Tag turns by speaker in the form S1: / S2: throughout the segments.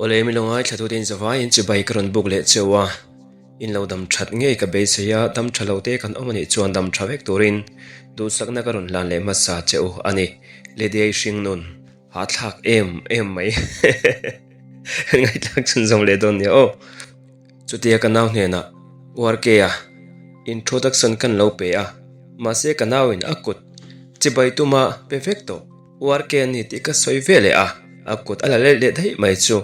S1: Awle mi lo ngaithla tute in zavaiin chibai ka rawn buk leh cheu a, in lo dam that ngei ka beisei a, dam tha lo te kan awm anih chuan dam tha vek turin duhsakna ka rawn hlan leh hmasa che u a ni. Lydiai hringnun hahthlak em em mai ngaihthlak chhunzawm leh dawn nia aw. Chutia ka nau hnenah URK-a introduction kan lo pe a, mahse ka nauin a kut chibai tuma pe vek tawh. URK a ni tih ka sawi ve leh a, a kut a la let leh daih mai chu.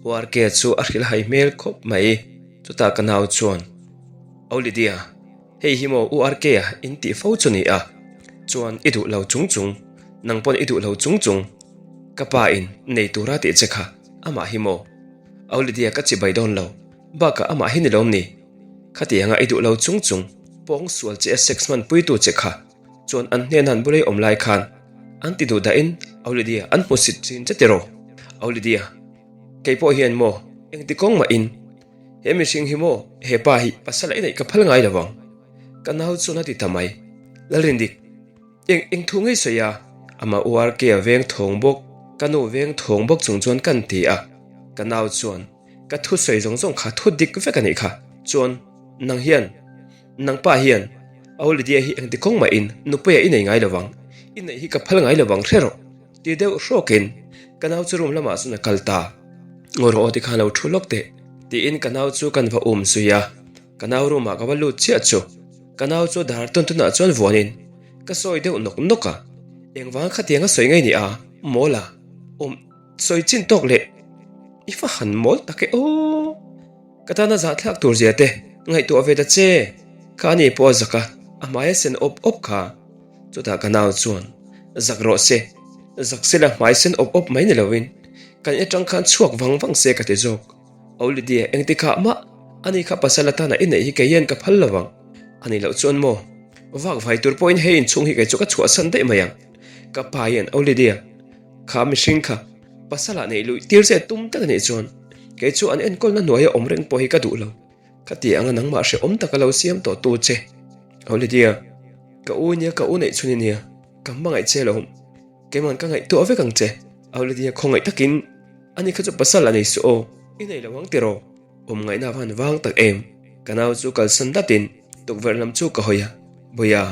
S1: URK chu a hrilh hai hmel khawp mai. Chutah ka nau chuan, Au Lydia, hei hi maw URK a in tih fo chu ni a, chuan i duh lo chung chung, nang pawn i duh lo chung chung, ka pa in nei tura tih che kha amah hi maw? Au Lydia ka chibai dawn lo, bakah amah hi ni lawm ni? Khatianga i duh lo chung chung, pawng sual che a sex hmanpuitu che kha. Chuan an hnenah an bulei awm lai khan an ti duh dahin Aulidia an hmu sit thin che tiraw? Aulidia, kei pawh hian maw engti kawng mahin he mihring hi maw he pa hi pasal a i neih ka phal ngai lo vang? Ka nau chuan a ti ta mai. Lalrindik, eng eng thu ngei sawi a? Amah URK a veng thawng bawk, ka nu veng thawng bawk chung chuan kan ti a. Ka nau chuan ka thu sawi zawng zawng kha thu dik vek a nih kha. Chuan nang hian Nang pa hian Au Lydia hi engti kawng mahin nupuia i nei ngai lo vang, i neih hi ka phal ngai lo vang hre rawh, ti deuh hrawkin ka nau chu room lamah chuan a kal ta. Ngaw rawh aw tikhan lo thu lawk teh, tiin ka nau chu kan va um zui a, ka nau room ah ka va lut chiah chu ka nau chu dar tawn tawnah chuan vuanin ka sawi deuh nawk nawk a, engvanga khatiang a sawi ngei ni a, mawl a, awm sawi chin tawk leh i fa han mawl tak e aw. Ka tana zahthlak tur zia te ngaihtuah ve ta che, kha ani pawh a zak a, a hmai a sen awp awp kha. Chutah ka nau chuan, Zak rawh se, zak se la hmai sen awp awp mai ni lovin kan in atang khan chhuak vang vang se ka ti zawk. Au Lydia, engti khah mah ani kha pasal atana i neih hi kei hian ka phal lo vang. Ani loh chuan maw, vak vai tur pawhin hei inchhung hi kei chu ka chhuahsan daih mai ang. Ka pa hian Au Lydia, kha mihring kha pasal ah neih luih tir che tum tak anih chuan kei chu an enkawlna hnuaia awm reng pawh hi ka duh lo. Ka ti anga nangmah hrehawm taka lo siam tawh tu che. Aw Lydia, ka u nia ka u neih chhun i nia, ka hmangaih che lo. Keiman ka ngaihtuah vek ang che. Aw Lydia khawngaih takin ani kha chu pasal a nei suh aw, i nei lo ang tiraw? Awm ngaihna van vang tak em? Ka nau chu kalsan datin tukverh lam chu ka hawi a, Bawia,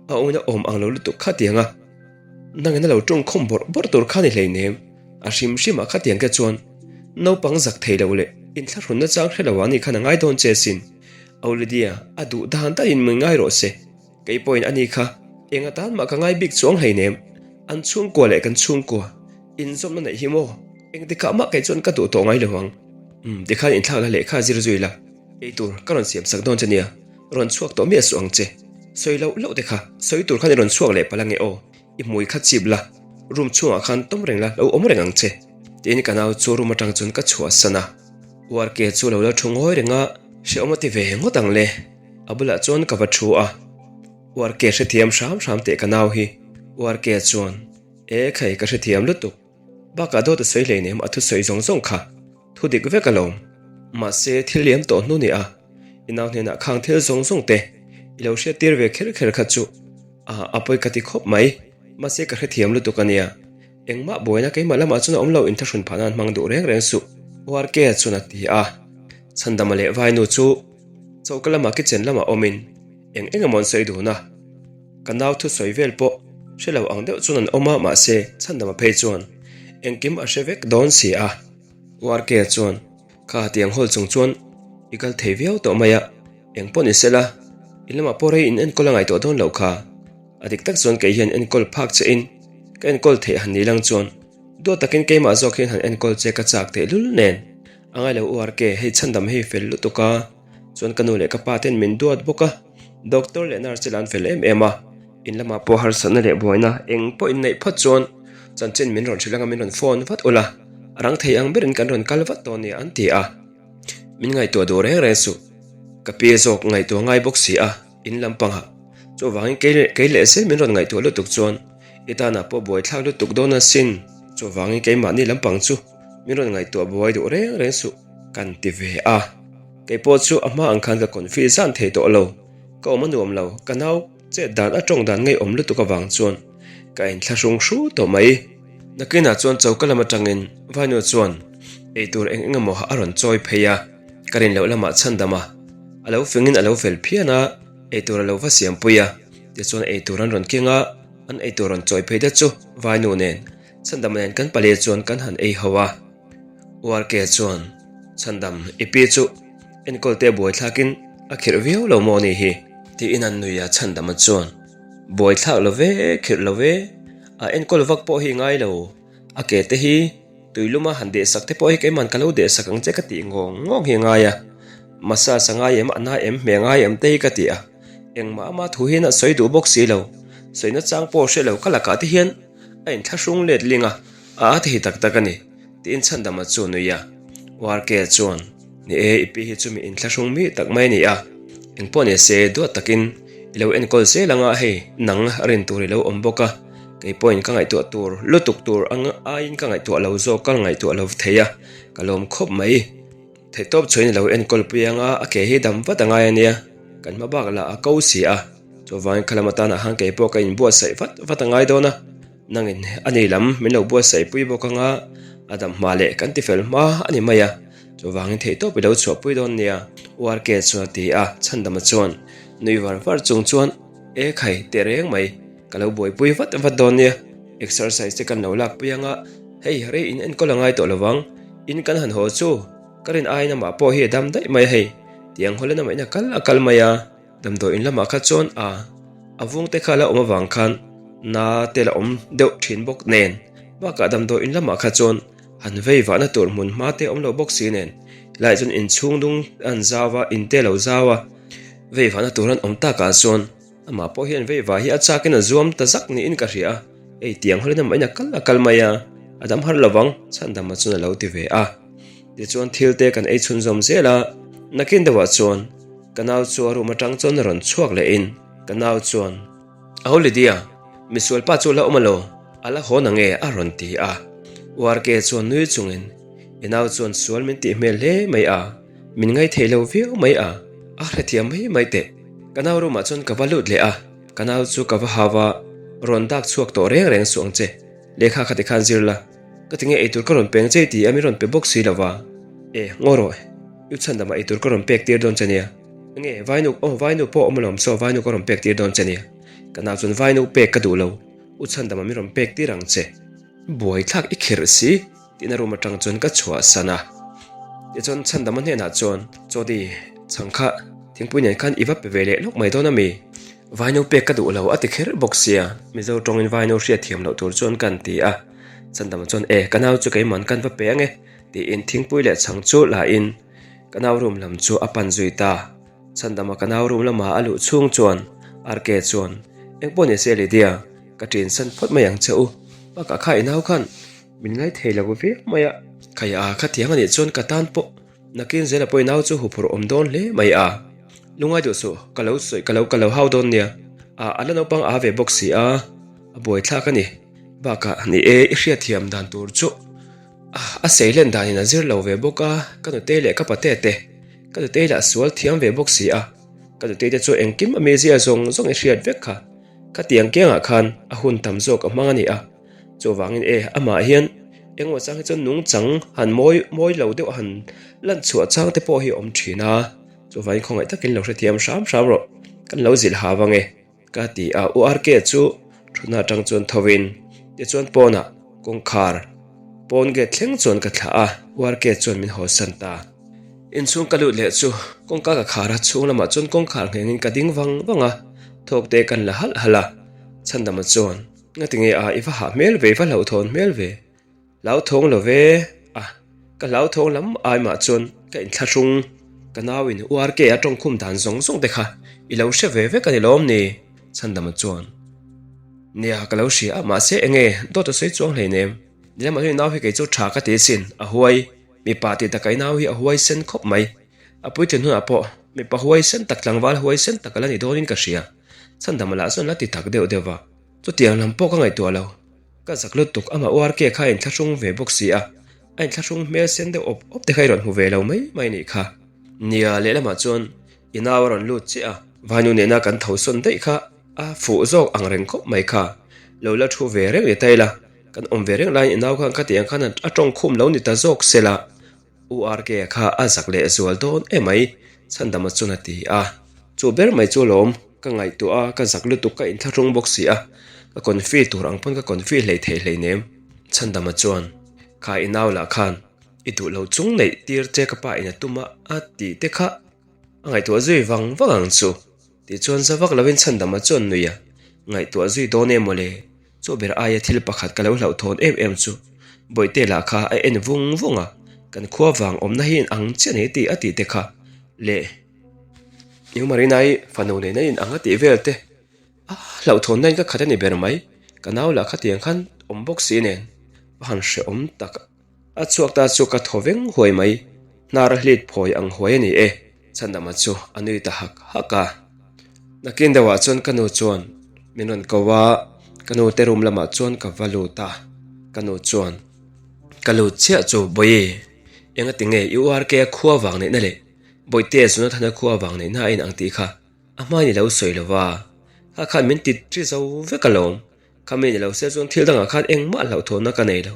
S1: a awmna awm ang lo lutuk khatiang a. Nangin a lo tawng khawm bawrh bawrh tur kha ni hleinem, a hrim hrim ah khatiang te chuan naupang zak thei lo leh inthlahrun na chang hre lo ah ni khan a ngai dawn che sin. Au Lydia, a duh dan danin min ngai rawh se, kei pawhin a ni kha eng atan mah ka ngai bik chuang hleinem, an chhungkua leh kan chhungkua inzawmna neih hi maw engtikah mah kei chuan ka duh tawh ngai lo ang. Umm tikhan inthlak la lehkha zir zui la, eitur ka rawn siam sak dawn che nia. Rawn chhuak tawh miah suh ang che. Sawi loh loh te kha, sawi tur khan i rawn chhuak leh palh ange aw, i hmui kha chip la, room chhungah khan tawm reng la, lo awm reng ang che. Tiin ka nau chu room atang chuan ka chhuahsan a. URK chu lo la thu ngawi reng a, hrehawm a ti ve ngawt ang le. A bulah chuan ka va thu a. URK hrethiam hram hram teh ka nau hi. URK chuan, E khai ka hrethiam lutuk. Bakah dawt a sawi hleinem a thusawi zawng zawng kha thu dik vek alawm. Mahse thil liam tawh hnu nia i nau hnenah khang thil zawng zawng te i lo hriat tir ve kher kher kha chu a a pawi ka ti khawp mai. Mahse ka hrethiam lutuk ania. Engmah buaina keimah lamah chuan a awm lo inthlahrun phah nan hmang duh reng reng suh. URK chuan a ti a. Chhandama leh Vainu chu choka lamah kitchen lamah awmin eng eng emaw an sawi dun a. Ka nau thusawi vel pawh hre lo ang deuh chuan an awm a, mahse chhandama phei chuan engkim a hre vek dawn si a. URK chuan kha tiang hawl chung chuan i kal thei viau tawh mai a, eng pawh ni sela in lamah pawh rei in enkawl a ngaih tawh dawn loh kha. A dik tak chuan kei hian enkawl phak che in ka enkawl theih han ni lang chuan duat takin keimah zawk hian han enkawl che ka chak tehlul nen a ngai lo URK hei chhandam hei fel lutuk a. Chuan ka nu leh ka pa ten min duat bawk a, doctor leh nurse te lah an fel em em a, in lamah pawh harsatna leh buaina eng pawh in neih phawt chuan chanchin min rawn hrilh anga min rawn phone vat ula, a rang thei ang berin kan rawn kal vat dawn nia an ti a. Min ngaihtuah duh reng reng suh, ka pi zawk ngaihtuah ngai bawk si a, in lampangah chuvangin kei leh kei leh zel min rawn ngaihtuah lutuk chuan i tanah pawh buaithlak lutuk dawn asin, chuvangin keimahni lampang chu min rawn ngaihtuah buai duh reng reng suh kan ti ve a. Kei pawh chu a hma ang khan ka confi zan thei tawh lo, ka awm a nuam lo, ka nau chet dan a tawng dan ngeiawm lutuk avang chuan ka inthlahrung hru tawh mai. Nakinah chuan choka lam atangin Vainu chuan. Eitur eng eng emaw a rawn chawi phei a, ka rin loh lamah chhandam a, a lo fingin a lo fel phian a, eitur a lo va siampui a, tichuan eitur an rawn keng a, an eitur rawn chawi phei te chu Vainu nen chhandam nen kan pali chuan kan han ei ho a. URK chuan chhandam i pi chu enkawl te buaithlakin a khirh viau lo maw ni hi? Tiin an nui a, chhandama chuan buaithlak lo ve, khirh lo ve, a enkawl vak pawh hi ngai lo. A ke te hi tuiluma han dehsak te pawh hi keiman ka lo dehsak ang che ka tih ngawng ngawng hi a ngai a, massage a ngai em, a na em, hmeh a ngai em te hi ka ti a, engmah ama thu hian a sawi duh bawk si lo, sawina chang pawh hre lo ka lakah te hian a inthlahrung let ling a, a a thei tak tak a ni tiin chhandama chu a nui a, URK chuan Ni e, i pi hi chu mi inthlahrung mi tak mai a ni a, engpawh ni se duat takin i lo enkawl zel anga hei nang rin tur i lo awm bawk a, kei pawhin ka ngaihtuah tur lutuk tur ang aiin ka ngaihtuah lo zawk ka ngaihtuah lo thei a, ka lawm khawp mai. Theihtawp chhuahin i lo enkawl pui anga a ke hi dam vat a ngai a nia, kan hma bak lah a ko si a, chuvangin khalam atana han kei pawh ka inbuatsaih vat vat a ngai dawn a. Nangin a nei lam min lo buatsaih pui bawk anga a dam hma leh kan ti fel hma a ni mai a, chuvangin theihtawp i lo chhuahpui dawn nia URK chuan a ti a, Chhandama chuan nui var var chung chuan E khai teh reng mai, ka lo buaipui vat vat dawn nia, exercise te kan lo lakpui anga hei rei in enkawl a ngai tawh lovang, in kan han haw chu ka rin aiin amah pawh hi a dam daih mai a hei, tiang hawlin amah in a kal a kal mai a. Damdawi in lamah kha chuan a a vung te kha la awm avang khan na te la awm deuh thin bawk nen bakah damdawi in lamah kha chuan han vei vahna tur hmun hma te awm lo bawk si nen helaiah chuan inchhung dung an zau a in te lo zau a vei vahna tur an awm takah chuan amah pawh hian vei vah hi a chakin a zuam ta zak niin ka hria a hei tiang hawlin amah in a kal a kal mai a a dam har lovang chhandama chuan a lo ti ve a tichuan thil te kan ei chhunzawm zel a nakin deuhah chuan. Ka nau chu a room atang chuan a rawn chhuak leh in ka nau chuan, Aho Lydia, misual pa chu la awm alo, a la haw nange a rawn ti a. URK chuan nui chungin, I nau chuan sual min tih hmel hle mai a, min ngaithei lo viau mai a, a hrethiam mai mai teh. Ka nau room ah chuan ka va lut leh a, ka nau chu ka va hau a, rawn dak chhuak tawh reng reng suh ang che, lehkha kha tikhan zir la, ka ti nge eitur ka rawn peng che ti a min rawn pe bawk si lova, e ngaw rawh. U chhandama eitur ka rawn pek tir dawn che nia. Enge vainu aw vainu pawh awm alawm saw vainu ka rawn pek tir dawn che nia. Ka nau chuan vainu pek ka duh lo, u chhandama min rawn pek tir ang che. Buaithlak i khirh si tihna room atang chuan ka chhuahsan a. Tichuan chhandama hnenah chuan Chawdi chhang kha thingpui nen khan i va pe ve leh lawk mai dawn ami? Vainu pek ka duh lo a ti kher bawk sia, Mizo tawngin vainu hriatthiam loh tur chuan kan ti a. Chhandama chuan e ka nau chu keiman kan va pe ange. Tiin thingpui leh chhang chu la in ka nau room lam chu a pan zui ta. Chhandama ka nau room lama a luh chhung chuan RK chuan, Engpawh ni se Lydia, ka ṭin san phawt mai ang che u. Bakah kha i nau khan min ngaithei lo viau mai a. Khai a, khatiang a nih chuan ka tan pawh nakin zela pawh i nau chu huphurh awm dawn hle mai a. Lungai duh suh, ka lo sawi ka lo ka lo hau dawn nia. A, a la naupang a ve bawk si a, a buaithlak a ni. Bakah ni e, i hriatthiam dan tur chu. A seilen danin a zir lo ve bawk a, ka nutei leh ka pate te, ka nutei lah sual thiam ve bawk si a, ka nutei te chu engkim a mizia zawng zawng i hriat vek kha, khatiang kiangah khan a hun tam zawk a hmang a ni a, chuvangin e amah hian engemaw chang hi chuan nungchang han mawi mawi lo deuh han lan chhuah chang te pawh hi a awm thin a, chuvangin khawngaih takin lo hrethiam hram hram rawh, kan lo zilh ha vang e. Ka ti a, U RK chu thutna atang chuan tho in tichuan pawnah kawngkhar pawn gate thleng chuan ka thlah a, U RK chuan min haw san ta. Inchhung ka lut leh chu kawngka ka khar a, chhung lamah chuan kawngkhar nghengin ka ding vang vang a, thawk te kan la halh halh a, Chhandama chuan, Ngatinge a, i va hah hmel ve, i va hlauhthawn hmel ve? Hlauthawng lo ve a, ka hlauthawng lam ai mah chuan ka inthlahrung, ka nauin URK a tawngkhum dan zawng zawng te kha i lo hre ve vek a ni lawm ni? Chhandama chuan, Nia, ka lo hria a, mahse enge dawt a sawi chuang hleinem, nilamah chuan i nau hi kei chu tha ka ti asin, a huai, mipa tih takah i nau hi a huai sen khawp mai, a puitlin hunah pawh mipa huai sen tak tlangval huai sen tak a la ni dawnin ka hria, Chhandama lah chuan la ti tak deuh deuh va, chutiang lam pawh ka ngaihtuah lo. Ka zak lutuk amah URK kha a inthlahrung ve bawk si a, a inthlahrung hmel sen deuh awp awp te kha i rawn hmu ve lo mai mai nih kha. Nia, lehlamah chuan i nau a rawn lut chiah a, vainu nena kan tho sawn daih kha a fuh zawk ang reng khawp mai kha. Lo la thu ve reng ni ta ila, kan awm ve reng laiin i nau khan khatiang khan a tawng khum lo ni ta zawk se la. U RK-a kha a zak leh zual dawn emai, Chhandama chuan a ti a. Chu ber mai chu lawm, ka ngaihtuah a, ka zak lutuk ka inthlahrung bawk si a, ka confi tur ang pawn ka confi hlei thei hleinem. Chhandama chuan, Kha i nau lah khan i duh lo chung neih tir che ka pa in a tum a, a tih te kha a ngaihtuah zui vang vang ang chu. Tichuan za vak lovin Chhandama chuan nui a, ngaihtuah zui dawn em mawle? Chaw ber aia thil pakhat ka lo hlauhthawn em em chu Bawihte lah kha a en vung vung a, kan khua vang awmna hi in ang chiah nei tih a tih te kha leh New Marina-i fanu nena in ang a tih vel te a hlauhthawnna in ka khat a ni ber mai, ka nau lah khatiang khan awm bawk si nen a han hrehawm tak a chhuak ta chu ka thaw veng huai mai, hnar a hlit phawi ang huai a ni e. Chhandama chu a nui ta hak hak a. Nakin deuhah chuan ka nu chuan min rawn ko a, ka nu te room lamah chuan ka va lut a, ka nu chuan, Ka lut chiah chu Bawihi, engati nge i URK a khua vang neihna leh Bawihtea Jonathana khua vang neihna a inang tih kha a hmain i lo sawi lo va, kha khan min ti ṭi zo vek alawm. Khami ni lo se chuan thil dangah khan engmah hlauhthawnna ka nei lo.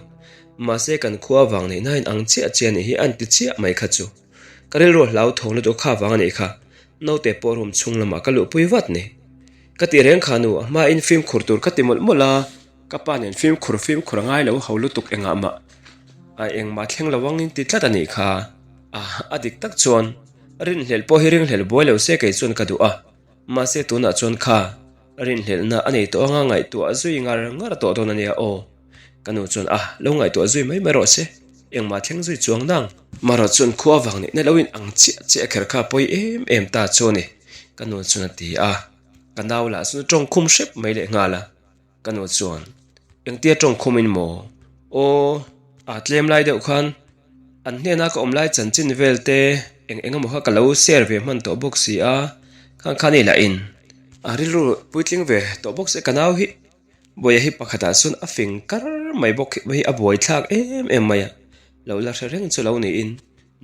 S1: Mahse kan khua vang neih nain ang chiah chiah nih hi an ti chiah mai kha chu. Ka rilru a hlauthawng lutuk kha vang a nih kha. Naute pawh room chhung lamah ka luhpui vat ni. Ka tih reng kha nu, a hmain fimkhur tur ka ti mawlh mawlh a. Ka pa nen fimkhur fimkhur a ngai lo ho lutuk engah mah a engmah thleng lo angin ti tlat a nih kha. A, a dik tak chuan rinhlelh pawh hi ringhlelh buai lo se kei chuan ka duh a. Mahse tunah chuan kha rinhlelhna a nei tawh anga ngaihtuah zui ngar ngar tawh dawn a nia aw. Ka nu chuan a lo ngaihtuah zui mai mai rawh se, engmah thleng zui chuang nang. Marawh chuan khua vang neihna lo in ang chiah chiah kher kha pawi em em ta chu a ni, ka nu chuan a ti a. Ka nau lah chuan a tawng khum hrep mai leh nghal a. Ka nu chuan, Engtia tawng khumin maw? Aw, a tlem lai deuh khan an hnena ka awm lai chanchin vel te eng eng emaw kha ka lo share ve hman tawh bawk si a, khang khan i lah in a rilru puitling ve tawh bawk si ka nau hi Bawiha hi pakhatah chuan a fing kar mai bawk hi a buai thlak em em mai a, lo la hre reng chu lo niin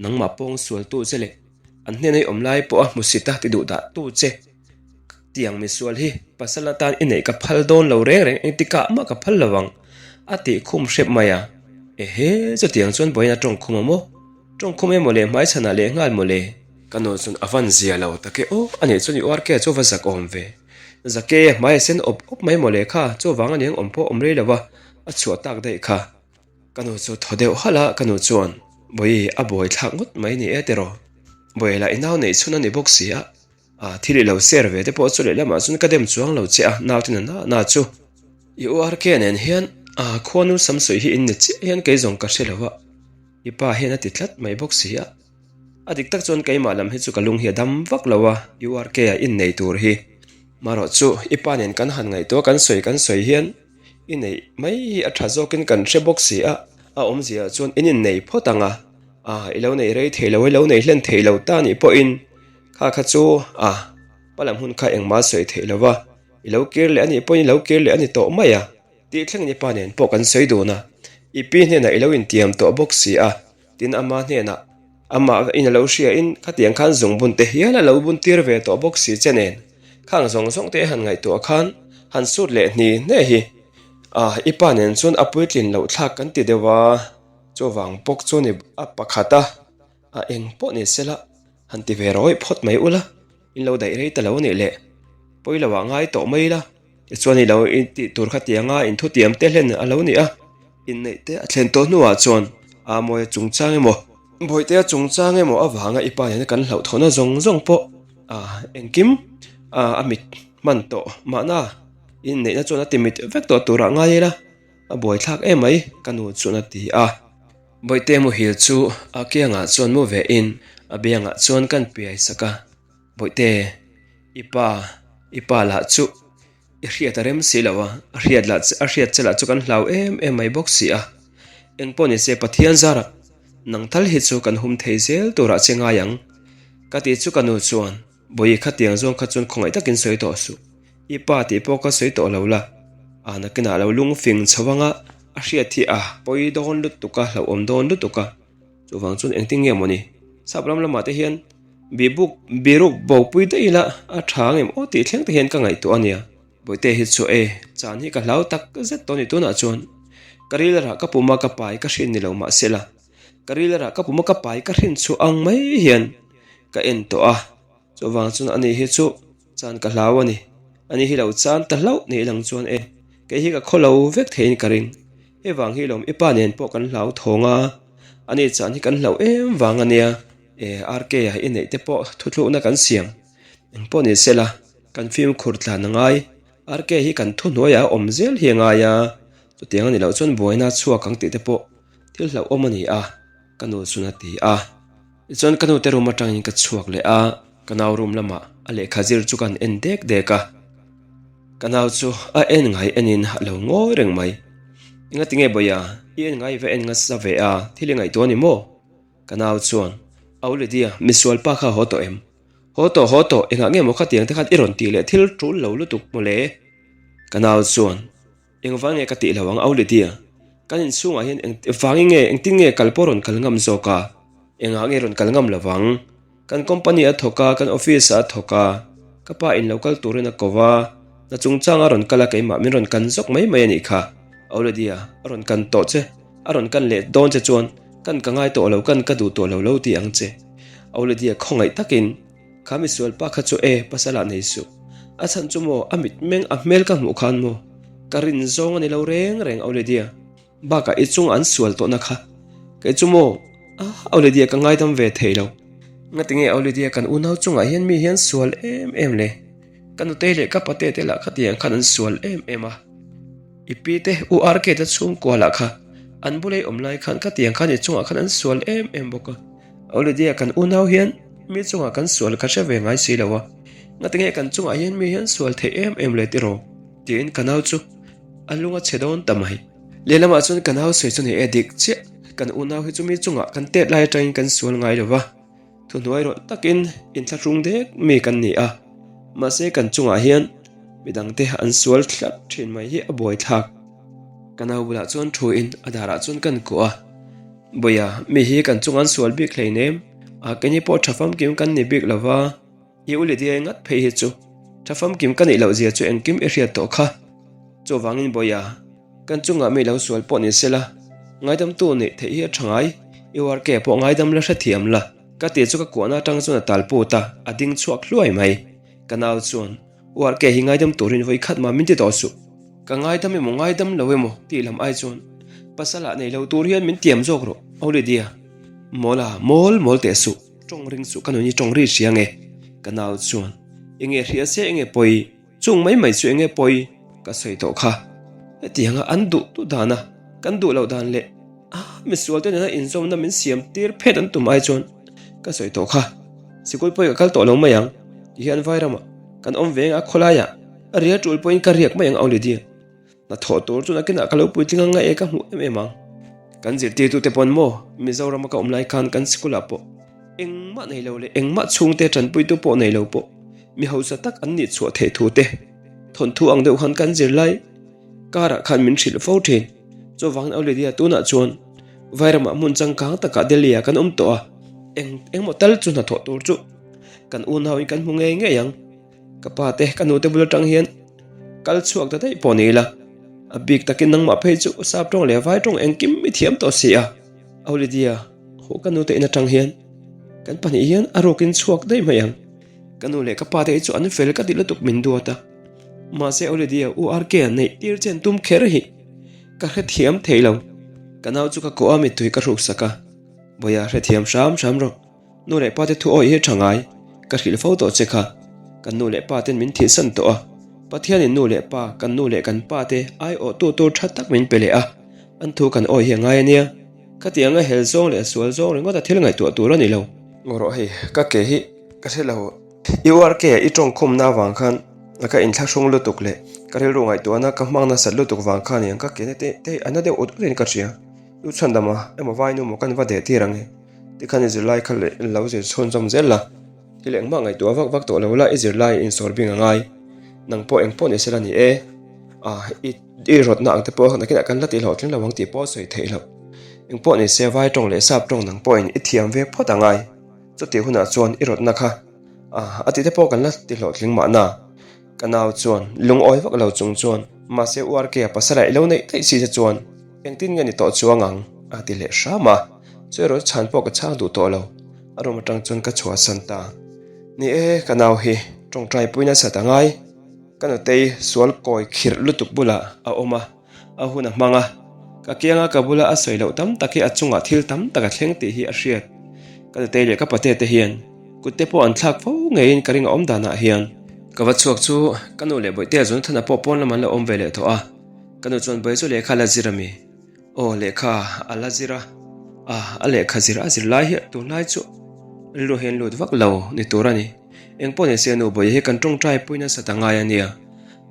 S1: nangmah pawng sualtu che leh an hnena i awm lai pawha hmusit a ti duh dah tu che. Tiang misual hi pasal atan i neih ka phal dawn lo reng reng engtikah mah ka phal lo ang a tih khum hrep mai a. Ehe, chutiang chuan vawiin a tawng khum a maw? Tawng khum emaw le hmaichhanah leh nghal maw le? Ka nu chuan a van zia lo tak e aw, a nih chuan i uar ke chu va zak awm ve. Zake, hmai a sen awp awp mai maw le kha, chuvang a niang awm pawh awm rei lo a, a chhuah tak daih kha. Ka nu chu thaw deuh halh a, ka nu chuan, Bawihi, a buai thlak ngawt mai ni e tiraw? Bawihi lah i nau neih chhun a ni bawk si a, A thil i lo share ve te pawh chu lehlamah chuan ka dem chuang lo che a, naute na na na chu. I URK nen hian a khuanu samsawi hi in ni chiah hian kei zawng ka hre lo a, i pa hian a ti tlat mai bawk si a. A dik tak chuan keimah lam hi chu ka lung hi a dam vak lo a, URK a innei tur hi. Marawh chu i pa nen kan han ngaihtuah kan sawi kan sawi hian i neih mai hi a tha zawkin kan hre bawk si a, a awmzia chuan in innei phawt ang a, a i lo nei rei thei lo i lo nei hlen thei lo ta nih pawhin Kha kha chu a, pa lam hun kha engmah sawi theih lo va, i lo kir leh a nih pawhin i lo kir leh a ni tawh mai a, tih thlengin i pa nen pawh kan sawi dun a, i pi hnenah i lo intiam tawh bawk si a, tin ama hnenah amah in a lo hriain khatiang khan zungbun te hial a lo bun tir ve tawh bawk si che nen, khang zawng zawng te han ngaihtuah khan han sut leh hni hne hi a, i pa nen chuan a puitlin loh thlak kan ti deuh a, chuvang bawk chu ni a pakhat a, a eng pawh ni sela. Han ti ve rawih phawt mai ula, in lo daih rei ta lo nih leh pawi lo ah ngai tawh mai ila, tichuan i lo tih tur kha tianga in thutiam te hlen a lo ni a, inneih te a thlen tawh hnuah chuan Amawia chungchang emaw, Bawihtea chungchang emaw avanga i pa nena kan hlauhthawhna zawng zawng pawh engkim a mit hman tawh mahna inneihna chuan a ti mit vek tawh turah ngai ila a buaithlak em mai ka nu chuan a ti a. Bawihte muhil chu a kiangah chuan mu ve in a biangah chuan kan piai sak a, Bawihte, i pa, i pa lah chu i hriat a rem si lo a, a hriat lah a hriat che lah chu kan hlau em em mai bawk si a, engpawh ni se Pathian zarah nang tal hi chu kan hum thei zel turah che ngai ang ka tih chu ka nu chuan Bawihi khatiang zawng kha chuan khawngaih takin sawi tawh suh. I pa tih pawh ka sawi tawh lo la. A nakinah lo lungfing chho anga a hriat hi a pawi dawn lutuk a, hlauhawm dawn lutuk a. Chuvang chuan engtin nge mawni sap ram lamah te hian bihbuk biruk bopui daih ila a tha ang em aw tih thleng te hian ka ngaihtuah a nia. Bawihte hi chu e, chan hi ka hlau tak zet tawh a ni tunah chuan. Ka rilrah ka pum a ka pai ka hriat ni lo mahse la. Ka rilrah ka puma ka pai ka hrin chhuah ang mai hian ka en tawh a, chuvang chuan ani hi chu chan ka hlau a ni. Ani hi lo chan ta hlauh ni lang chuan e, kei hi ka khaw lo vek theiin ka ring. Hei vang hi lawm i pa nen pawh kan hlau thawng a, ani chan hi kan hlauh em vang a nia. E, RK a i neih te pawh thuthlukna kan siam eng pawh ni sela, kan fimkhur tlan a ngai. RK hi kan thuhnuaiah a awm zel hi a ngai a, chutiang a ni loh chuan buaina chhuak ang tih te pawh thil hlauhawm a ni a, ka nu chuan a ti a. Tichuan ka nute room atangin ka chhuak leh a, ka nau room lamah a lehkha zir chu kan en dek dek a. Ka nau chu a en ngai enin a lo ngawi reng mai. Engati nge Bawia, i en ngai va en ngasa ve a, thil i ngaihtuah a ni maw? Ka nau chuan, Au Lydia, misual pa kha haw tawh em? Haw tawh, haw tawh, engah nge maw khatiang te khan i rawn tih leh thil tul lo lutuk mawle? Ka nau chuan, Engvang nge ka tih lo ang Au Lydia? Kan inchhungah hian eng vangin nge engtin nge kal pawh rawn kal ngam zawk a? Engah nge rawn kal ngam lo vang? Kan company a thawk a, kan office ah a thawk a, ka pa in lo kal turin a ko a, hna chungchang a rawn kal a keimah min rawn kan zawk mai mai a nih kha. Au Lydia, a rawn kan tawh che, a rawn kan leh dawn che chuan kan ka ngai tawh lo, kan ka duh tawh lo lo ti ang che. Au Lydia khawngaih takin, Kha misual pa kha chu e, pasal ah nei suh. A chhan chu maw, a mitmeng a hmel ka hmuh khan maw, ka rin zawng a ni lo reng reng Au Lydia. Bakah i chung an sual tawhna kha kei chu maw Au Lydia ka ngaidam ve thei lo. Ngati nge Au Lydia kan unau chungah hian mi hian sual em em le? Ka nutei leh ka pate te lah khatiang khan an sual em em a. I pi te U RK te chhungkua lah kha an bula i awm lai khan khatiang khan i chungah khan an sual em em bawk a. Au Lydia kan unau hian mi chungah kan sual kha hre ve ngai si lo a. Ngati nge kan chungah hian mi hian sual theih em em le tiraw? Tiin ka nau chu a lung a chhe dawn ta mai. Lehlamah chuan ka nau sawi chu ni e dik chiah, kan unau hi chumi chungah kan tet lai atangin kan sual ngai lo va, thuhnuai rawh takin inthlahrung dek mi kan ni a, mahse kan chungah hian midangte an sual thlap thin mai hi a buaithlak. Ka nau bulah chuan thu in a darah chuan kan kuah a, Bawia, mi hi kan chungah an sual bik hleinem, a keini pawh tha famkim kan ni bik lo va, I u Lydia ngat phei hi chu tha famkim ka nih loh zia chu engkim i hriat tawh kha. Chuvangin Bawia, kan chungah mi lo sual pawh ni sela, ngaidamtu neih theih hi a tha ngai, i URK pawh ngaidam la hrethiam la, ka tih chu ka kuahna atang chuan a tal put a, a ding chhuak hluai mai. Ka nau chuan URK hi ngaidam turin vawi khat mah min ti tawh suh. Ka ngaidam emaw ngaidam lo emaw tih lam ai chuan pasal ah nei lo tur hian min tiam zawk rawh, U Lydia. Mawla, mawl mawl teh suh. Tawng ring chu ka nun hi tawng ri hria nge? Ka nau chuan, Enge hria se enge pawi? Chung mai mai chu enge pawi? Ka sawi tawh kha. Hetianga an duh duh dan a, kan duh loh dan leh a misual te nena inzawmna min siam tir phet an tum ai chuan ka sawi tawh kha. Sikul pawi ka kal tawh lo mai ang ti hian Vairamah kan awm veng a khawlaiah a rial tul pawhin ka riak mai ang Aulidia. Hnathawh tur chu nakinah ka lo puitling ang e ka hmuh em em ang. Kan zirtirtute pawn maw Mizorama ka awm lai khan kan sikulah pawh engmah nei lo leh engmah chhungte tanpuitu pawh nei lo pawh mi hausa tak an nih chhuah theih thu te thawnthu ang deuh khan kan zirlai karah khan min hrilh fo thin. Chuvangin Au Lydia tunah chuan Vairamah hmun changkang takah Delhi ah kan awm tawh a, eng engmaw tal chu hnathawh tur chu kan unauin kan hmu ngei ngei ang. Ka pa te, ka nu te bul atang hian kal chhuak ta daih pawh ni ila, a bik takin nangmah phei chu sap tawng leh vai tawng engkim i thiam tawh si a. Au Lydia, huh ka nu te in atang hian kan pahnih hian a rukin chhuak daih mai ang. Ka nu leh ka pa te hi chu an fel ka ti lutuk min duat a. Mahse Au Lydia, U RK a neih tir chen tum kher hi ka hrethiam thei lo. Ka nau chu ka kawh a mittui ka hruksak a, Bawia hrethiam hram hram rawh. Nu leh pa te thu awih hi tha ngai, ka hrilh fo tawh che kha. Kan nu leh pa ten min thihsan tawh a, Pathianin nu leh pa, kan nu leh kan pa te aiawhtu tur tha tak min pe leh a, an thu kan awih hi a ngai a nia. Khatianga hel zawng leh sual zawng ringawt a thil ngaihtuah tur a ni lo. Ngaw rawh hei, ka ke hi ka hre lo. I URK a i tawngkhumna avang khan ka inthlahrung lutuk leh ka rilru ngaihtuahna ka hmang nasat lutuk vang khan eng ka ke na te te hi a na deuh ut utin ka hria. U chhandama emaw vainu maw kan va deh tir ang e. Tikhan i zirlai kha leh lo zir chhunzawm zel la, thil engmah ngaihtuah vak vak tawh lo la i zirlai insawr bing a ngai. Nang pawh eng pawh ni sela ni e, a i i rawtna ang te pawh nakinah kan la tih hlawhtling lo ang tih pawh a sawi theih loh. Eng pawh ni se vai tawng leh sap tawng nang pawhin i thiam ve phawt a ngai. Chutih hunah chuan i rawtna kha a a tih te pawh kan la ti hlawhtling mahna. Ka nau chuan lungawi vak lo chung chuan mahse URK-a pasal ah i lo neih daih si che chuan engtin nge ni tawh chuang ang a ti leh hram a. Chu erawh chhan pawh ka chhang duh tawh lo. A room atang chuan ka chhuahsan ta. Ni e, ka nau hi tawngtai pui nasat a ngai. Ka nutei sual kawi khirh lutuk bulah a awm a, a hun a hmang a. Ka kianga ka bula a sawi loh tam tak hi a chungah thil tam tak a thleng tih hi a hriat. Ka nutei leh ka pate te hian kut te pawh an thlak fo ngeiin ka ring a awm danah hian. Ka va chhuak chu ka nu leh Bawihtea Jonathan-a pawh pawn lam an la awm ve leh tawh a. Ka nu chuan Bawizu lehkha la zir a mi? Aw lehkha a la zir a, ah a lehkha zir a zir lai hi tunlai chu rilru hian lut vak lo ni tur a ni. Engpawh ni se nu Bawihi hi kan tawngtai pui nasa ta ngai a nia.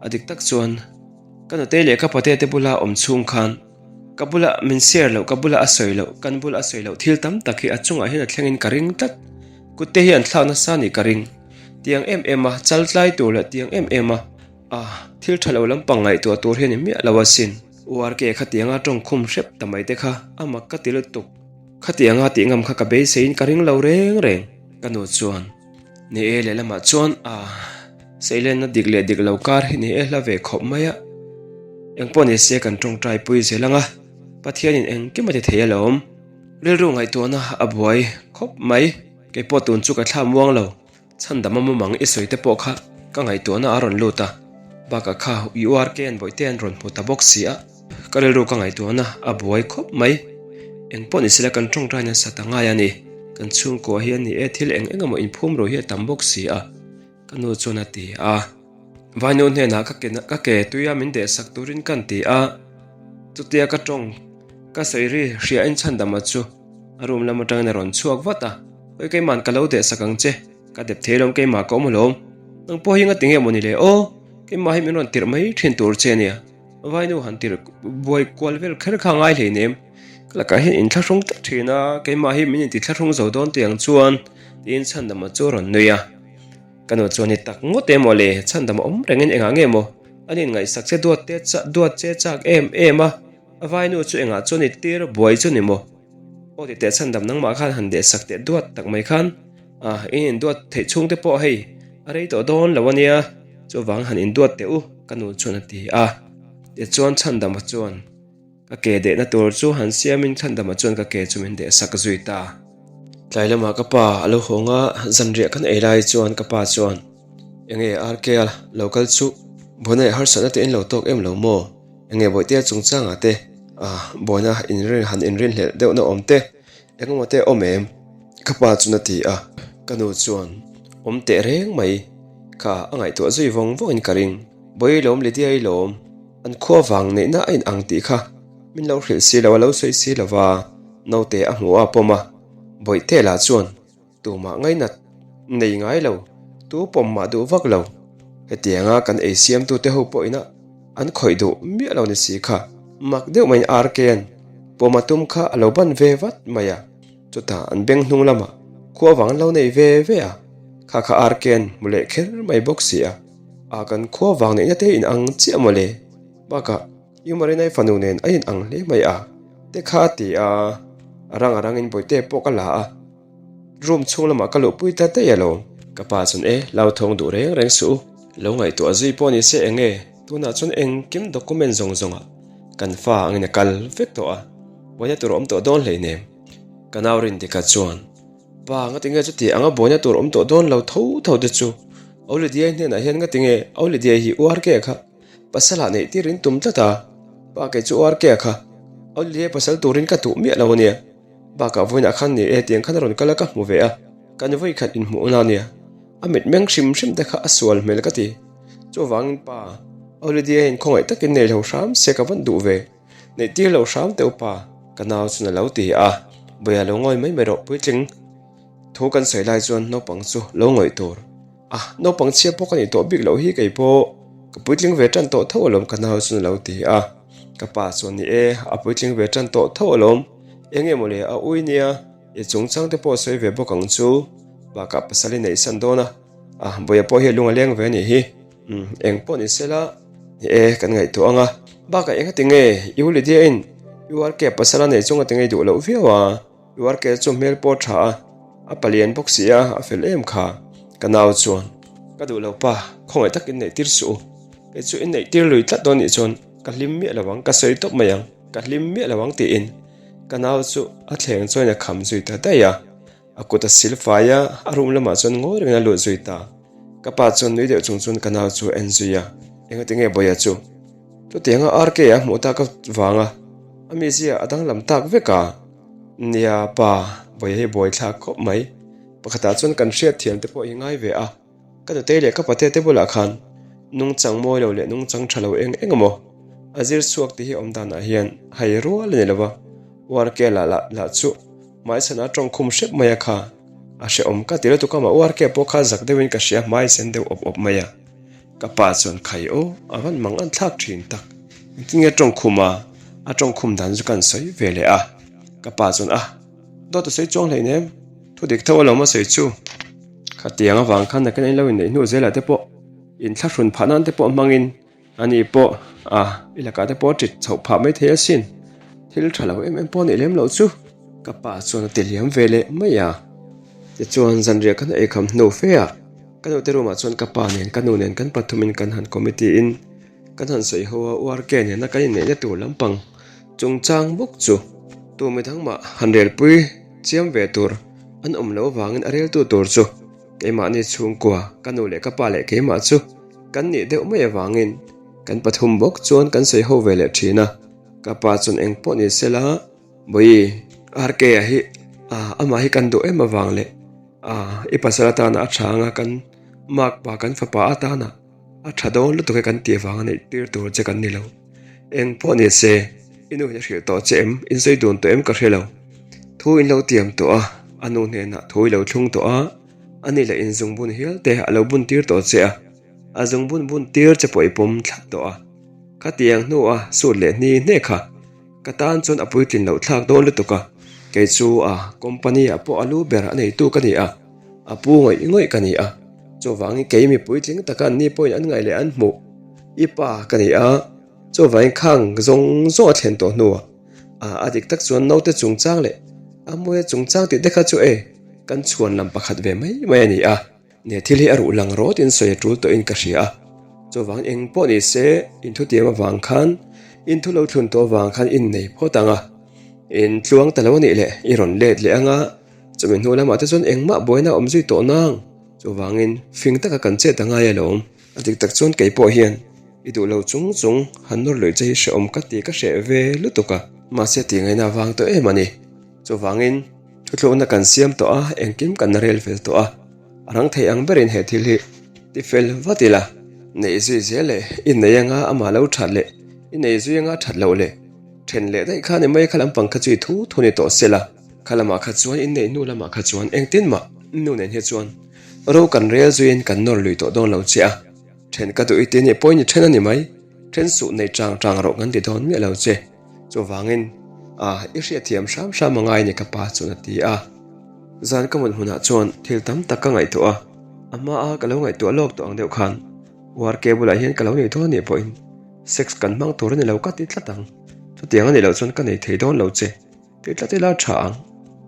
S1: A dik tak chuan ka nutei leh ka pate te bula awm chhung khan ka bula min share loh, ka bula a sawi loh, kan bula a sawi loh thil tam tak hi a chungah hian a thlengin ka ring tlat. Kut te hi an thlak nasa nih ka ring. Tiang em em a chal tlai tur leh tiang em em a A, thil tha lo lampang ngaihtuah tur hi a ni miah lo asin. URK khatianga tawngkhum hrep ta mai te kha a mak ka ti lutuk. Khatianga tih ngam kha ka beiseiin ka ring lo reng reng. Ka nu chuan, Ni e lehlamah chuan a, seilenna dik leh dik lo kar hi ni e hla ve khawp mai a. Engpawh ni se kan tawngtai pui zel ang a, Pathianin engkim a ti thei alawm. Rilru ngaihtuahna a buai khawp mai. Keipawh tun chu ka thla muang lo. Chhandam a mumang i sawi te pawh kha ka ngaihtuahna a rawn lut a, bakah kha URK an bawihte an rawn hmu ta bawk si a, ka rilru ka ngaihtuahna a buai khawp mai. Eng pawh ni sela kan tawngtai nasa ta ngai a ni, kan chhungkua hi a ni e thil eng eng emaw inphum ro hi a tam bawk si a, ka nu chuan a ti a. Vainu hnenah ka ke ka ke tuia min dehsak turin kan ti a, chutia ka tawng ka sawi ri hriain chhandama chu a room lam atangin a rawn chhuak vat a, Hawi keima'n ka lo dehsak ang che, ka dep thei alawm keimah ka awm alawm, nang pawh hi nga tinge maw ni le aw, keimah hi min rawn tirh mai thin tur che ania, vainu han tirh buai kual vel kher kha ngai hleinem, ka lakah hian inthlahrung tlat thin a, keimah hi min intithlahrung zo dawn tih ang chuan tiin chhandama chu a rawn nui a. Ka nu chuan i tak ngawt em aw le, chhandama awm rengin engah nge maw an inngaihsak che duat te duat che chak em em a, a vainu chu engah chuan i tir buai chu ni maw? Aw ti teh chhandam nangmah khan han dehsak teh duat tak mai khan a in induat theih chhung te pawh hei a rei tawh dawn lo ania chuvang han induat teh u ka nu chuan a ti a tichuan chhandama chuan ka ke dehna tur chu han siamin chhandama chuan ka ke chu min dehsak zui ta. Tlai lamah ka pa a lo hawng a zanriah kan ei lai chuan ka pa chuan enge RK a lo kal chu buaina leh harsatna te in lo tawk em lo maw? Enge bawihtea chungchangah te ah buaina inrin han inrinhlelh deuhna awm te engemaw te awm em? Ka pa chuan a ti a, ka nu chuan awm teh reng mai kha a ngaihtuah zui vawng vawngin ka ring. Bawi lawm Lydia i lawm, an khua vang neihna a inang tih kha min lo hrilh si lo a lo sawi si lo va, naute a hmu a pawm a, bawihte lah chuan Tumah ngainat nei ngai lo, tu pawm mah duh vak lo. Hetianga kan ei siamtute ho pawh ina an khawih duh miah lo ni si kha. Mak deuh maiin RK-a'n pawm a tum kha a lo ban ve vat mai a. Chutah an beng hnung lamah khua vang an lo nei ve ve a, kha kha RK-a'n hmu leh kher mai bawk si a. A kan khua vang neihna te inang chiah mawle. Bakah U Marinai fanu nen a inang hle mai a, te kha a ti a, a rang a rangin bawihte pawh ka la a. Room chhung lamah ka luhpui ta daih alawm. Ka pa chuan e, hlauthawng duh reng reng suh u. Lo ngaihtuah zui pawh ni se eng nge, tunah chuan engkim document zawng zawngah kan fa angin a kal vek tawh a, buaina tur a awm tawh dawn hleinem. Ka nau Rindika chuan, Pa, ngatinge chuti anga buaina tur awm tawh dawn lo tho tho te chu? Olidiai hnenah hian ngatinge Olidiai hi URK kha Pasal ah neih tir in tum tlat a, pa kei chu URK kha Olidiai pasal turin ka duh miah lo ania. Bakah vawiinah khan ni e tiang khan a rawn kal a ka hmu ve a, kan vawi khat inhmuhna ania. A mitmeng hrim hrim te kha a sual hmel ka ti. Chuvangin pa, Olivia hian khawngaih takin nei lo hram se ka vawn duh ve. Neih tir lo hram teh u pa, ka nau chuan a lo ti a. Bawiha lo ngawi mai mai rawh puitling. Thu kan sawi lai chuan naupang chu lo ngawih tur. A, naupang chhia pawh ka nih tawh bik loh hi kei pawh ka puitling ve tan tawh tho alawm ka nau chuan a lo ti a. Ka pa chuan ni e, a puitling ve tan tawh tho alawm. Eng nge mawle a ui nia, i chungchang te pawh sawi ve bawk ang chu. Bakah pasal i neih san dawn a, a Bawiha pawh hi a lung a leng ve a nih hi. Umm, eng pawh ni sela, ni e, kan ngaihtuah ang a. Bakah eng ati nge i u Lydia in URK pasal a neih chung ati ngei duh loh viau a. URK chu hmel pawh tha a, a palian bawk si a, a fel em kha. Ka nau chuan, Ka duh lo pa, khawngaih tak in neih tir suh u. Kei chu in neih tir lui tlat dawn nih chuan ka hlim miah lo ang, ka sawi tawp mai ang, ka hlim miah lo ang tiin. Ka nau chu a thleng chuan a kham zui ta daih a, a kut a sil fai a, a room lamah chuan ngawi rengin a lut zui ta. Ka pa chuan nui deuh chung chuan ka nau chu a en zui a, Engati nge Bawia chu? Chutianga RK a hmuh tak avanga a mizia a danglam tak vek a. Nia pa, Bawia hi buaithlak khawp mai. Pakhatah chuan kan hriatthiam te pawh hi ngai ve a. Ka nutei leh ka pate te bulah khan nungchang mawi lo leh nungchang tha lo eng eng emaw a zir chhuak tih hi awm danah hian hai rual a ni lo va, Uarke lah lah lah chu hmaichhan a tawng khum hrep mai a kha a hrehawm ka ti lutuk a mah Uarke pawh kha zak deuhin ka hria hmai sen deuh awp awp mai a, ka pa chuan khai aw a van mang an thlak thin tak engtin nge tawng khum a a tawng khum dan chu kan sawi ve leh a, ka pa chuan a dawt a sawi chuang hleinem thu dik tho alawm a sawi chu. Khatiang avang khan nakin an lo inneih hnu zelah te pawh inthlahrun phah nan te pawh hmangin ani pawh a i lakah te pawh a ṭit chhoh phah mai thei asin. Thil ṭha lo em em pawh a nih lem loh chu ka pa chuan a ti liam ve leh mai a. Tichuan zanriah kan eikham hnu fe a, ka nute room ah chuan ka pa nen ka nu nen kan pathumin kan han committee in kan han sawi ho a, URK nena kan inneihna tur lampang chungchang bawk chu tu midang mah han relpui chiam ve tur An awm loh avangin a reltu tur chu keimahni chhungkua, ka nu leh ka pa leh keimah chu kan nih deuh mai avangin kan pathum bawk chuan kan sawi ho ve leh thin a. Ka pa chuan eng pawh ni sela, Bawi, RK-a hi amah hi kan duh em avang leh i pasal atana a tha anga kan makpa kan fapa atana A tha dawn lutuk e kan tih avanga neih tir tur che kan ni lo. Eng pawh ni se, i nu hian a hrilh tawh che em? In sawi dun tawh em ka hre lo. Thu in lo tiam tawh a, a nu hnenah thu i lo thlung tawh a, a ni leh in zungbun hial te a lo bun tir tawh che a, a zungbun bun tir che pawh i pawm thlap tawh a. Khatiang hnua sut leh hni hne kha Ka tan chuan a puitlin loh thlak dawn lutuk a, kei chu a company ah pawh a lu ber a neitu ka ni a, a pu ngawih ngawih ka ni a, chuvangin kei mi puitling taka an ni pawhin an ngaih leh an hmuh i pa ka ni a, chuvangin khang zawng zawng a thlen tawh hnuah a a dik tak chuan naute chungchang leh a hmuia chungchang tih te kha chu e kan chhuan lam pakhat ve mai mai a ni a. Nia thil hi a ruh lang rawt in sawi a tul tawhin ka hria a, chuvang eng pawh ni se in thutiam avang khan in thu lo thlun tawh avang khan in nei phawt ang a, in tluang ta lo a nih leh i rawn let leh ang a, chumi hnu lamah te chuan engmah buaina a awm zui tawh nang, chuvangin fing taka kan chet a ngai alawm. A dik tak chuan kei pawh hian i duh lo chung chung han nawr luih che hi hrehawm ka ti ka hreh ve lutuk a, mahse tih ngaihna avang tawh em a ni. Chuvangin thuthlukna kan siam tawh a, engkim kan rel fel tawh a. A rang thei ang berin he thil hi ti fel vat ila, neih zui zel leh i nei anga amah lo that leh i nei zui anga that loh leh then leh daih kha ni mai kha lampang kha chu i thu thu ni tawh se la, kha lamah kha chuan in neih hnu lamah kha chuan engtin mah nu nen hi chuan ro kan rel zuiin kan nawr lui tawh dawn lo che a, then ka duh i ti nih pawhin i then a ni mai, then suh nei chang chang rawh kan ti dawn miah lo che. Chuvangin, a, i hriatthiam hram hram a ngai ni ka pa chuan a ti a. Zan ka mut hmunah chuan thil tam tak ka ngaihtuah a, a hmaa ka lo ngaihtuah lawk tawh ang deuh khan URK bulah hian ka lo nei dawn anih pawhin sex kan hmang tur a ni lo ka ti tlat ang. Chutiang a nih loh chuan ka nei thei dawn lo che. Ti tlat ila tha ang.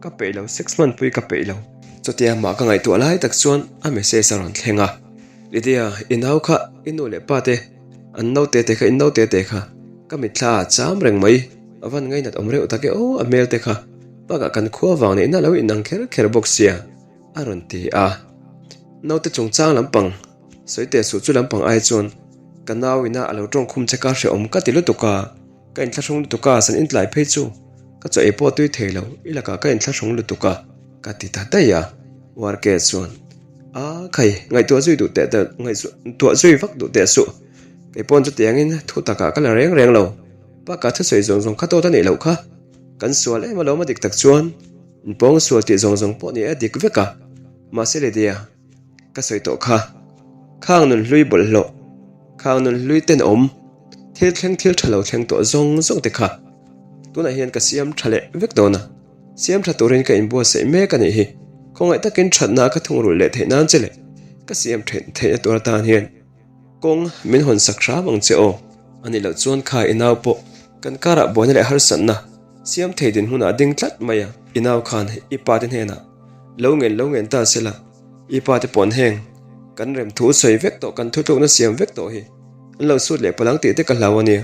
S1: Ka peih lo, sex hmanpui ka peih lo. Chutia mah ka ngaihtuah lai tak chuan a message a rawn thleng a. Lydia, i nau kha, i nu leh pa te, an naute te kha, in naute te kha, ka mitthla a cham reng mai. A van ngainat awm reuh tak e aw, a hmel te kha. Bakah kan khua vang neihna lo inang kher kher bawk sia, a rawn ti a. Naute chungchang lampang, sawi teh suh chu lampang ai chuan ka nau ina a lo tawngkhum che ka hrehawm ka ti lutuk a. Ka inthlahrung lutuk a, san intlai phei chu ka chaw ei pawh tui thei lo, i lakah ka inthlahrung lutuk a, ka ti ta daih a. URK chuan, A khai, ngaihtuah zui duh teh ngaihtuah zui vak duh teh suh. Kei pawn chutiangin thu takah ka la reng reng lo. Bakah thusawi zawng zawng kha dawt a nih loh kha. Kan sual em alawm a dik tak chuan, inpawng sual tih zawng zawng pawh ni e a dik vek a. Mahse Lydia, Ka sawi tawh kha. Khang nun hlui bawlhhlawh, khang nun hlui tenawm, thil thleng thil tha lo thleng tawh zawng zawng te kha tunah hian ka siam tha leh vek dawn a, siam tha turin ka inbuatsaih mek a nih hi. Khawngaih takin thatna ka thungrulh leh theih nan che leh ka siam theih theihna tur atan hian kawng min hawn sak hram ang che aw. A nih loh chuan kha i nau pawh kan karah buaina leh harsatna siam thei dinhmunah a ding tlat mai a, i nau khan i pa te hnenah Lo ngen lo ngen ta sela, i pa te pawn heng kan rem thu sawi vek tawh kan thutlukna siam vek tawh hi an lo sut leh palang tih te ka hlau a nia.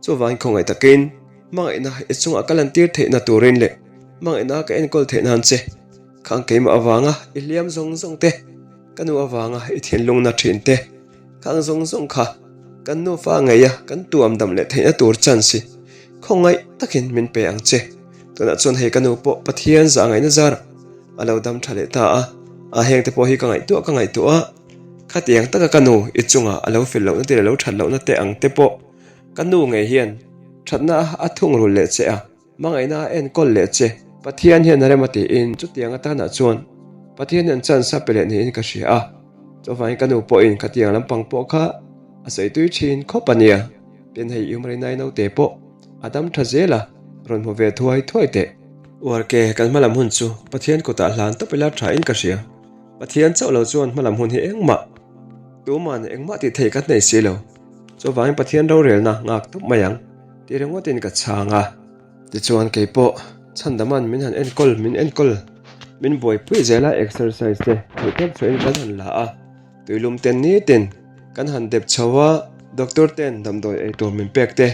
S1: Chuvangin khawngaih takin. Hmangaihna i chungah ka lantir theihna turin leh hmangaihna ka enkawl theih nan che. Khang keimah avanga i hliam zawng zawng te, ka nu avanga i thinlungna thin te, khang zawng zawng kha kan nufa ngeia kan tuam dam leh theihna tur chance hi khawngaih takin min pe ang che. Tunah chuan hei ka nu pawh Pathian zah ngaihna zarah a lo dam tha leh ta a, a hengte pawh hi ka ngaihtuah ka ngaihtuah a, khatiang taka ka nu i chungah a lo fel lohna te leh a lo that lohna te ang te pawh ka nu ngei hian thatna a thungrul leh che a. Hmangaihna a enkawl leh che. Pathian hian a rem a tiin chutiang atanah chuan Pathian hian chance a pe leh niin ka hria a. Chuvangin ka nu pawhin khatiang lampang pawh kha a sawi tui thin khawp a nia. Tin hei Iumrinai naute pawh a dam tha zel a, rawn hmu ve thuai thuai teh. Uarke kan hmalam hun chu Pathian kutah hlan tawp ila tha in ka hria. Pathian chauh lo chuan hmalam hun hi engmah tuman engmah tih thei kan nei si lo. Chuvangin Pathian rorelna nghak tawp mai ang. Ti ringawtin ka chhang a. Tichuan kei pawh chhandaman min han enkawl min enkawl min buaipui zel a exercise te theih tawp chhuahin kan han la a, tuilum ten nitin kan han dep chho a, doctor ten damdawi ei tur min pek te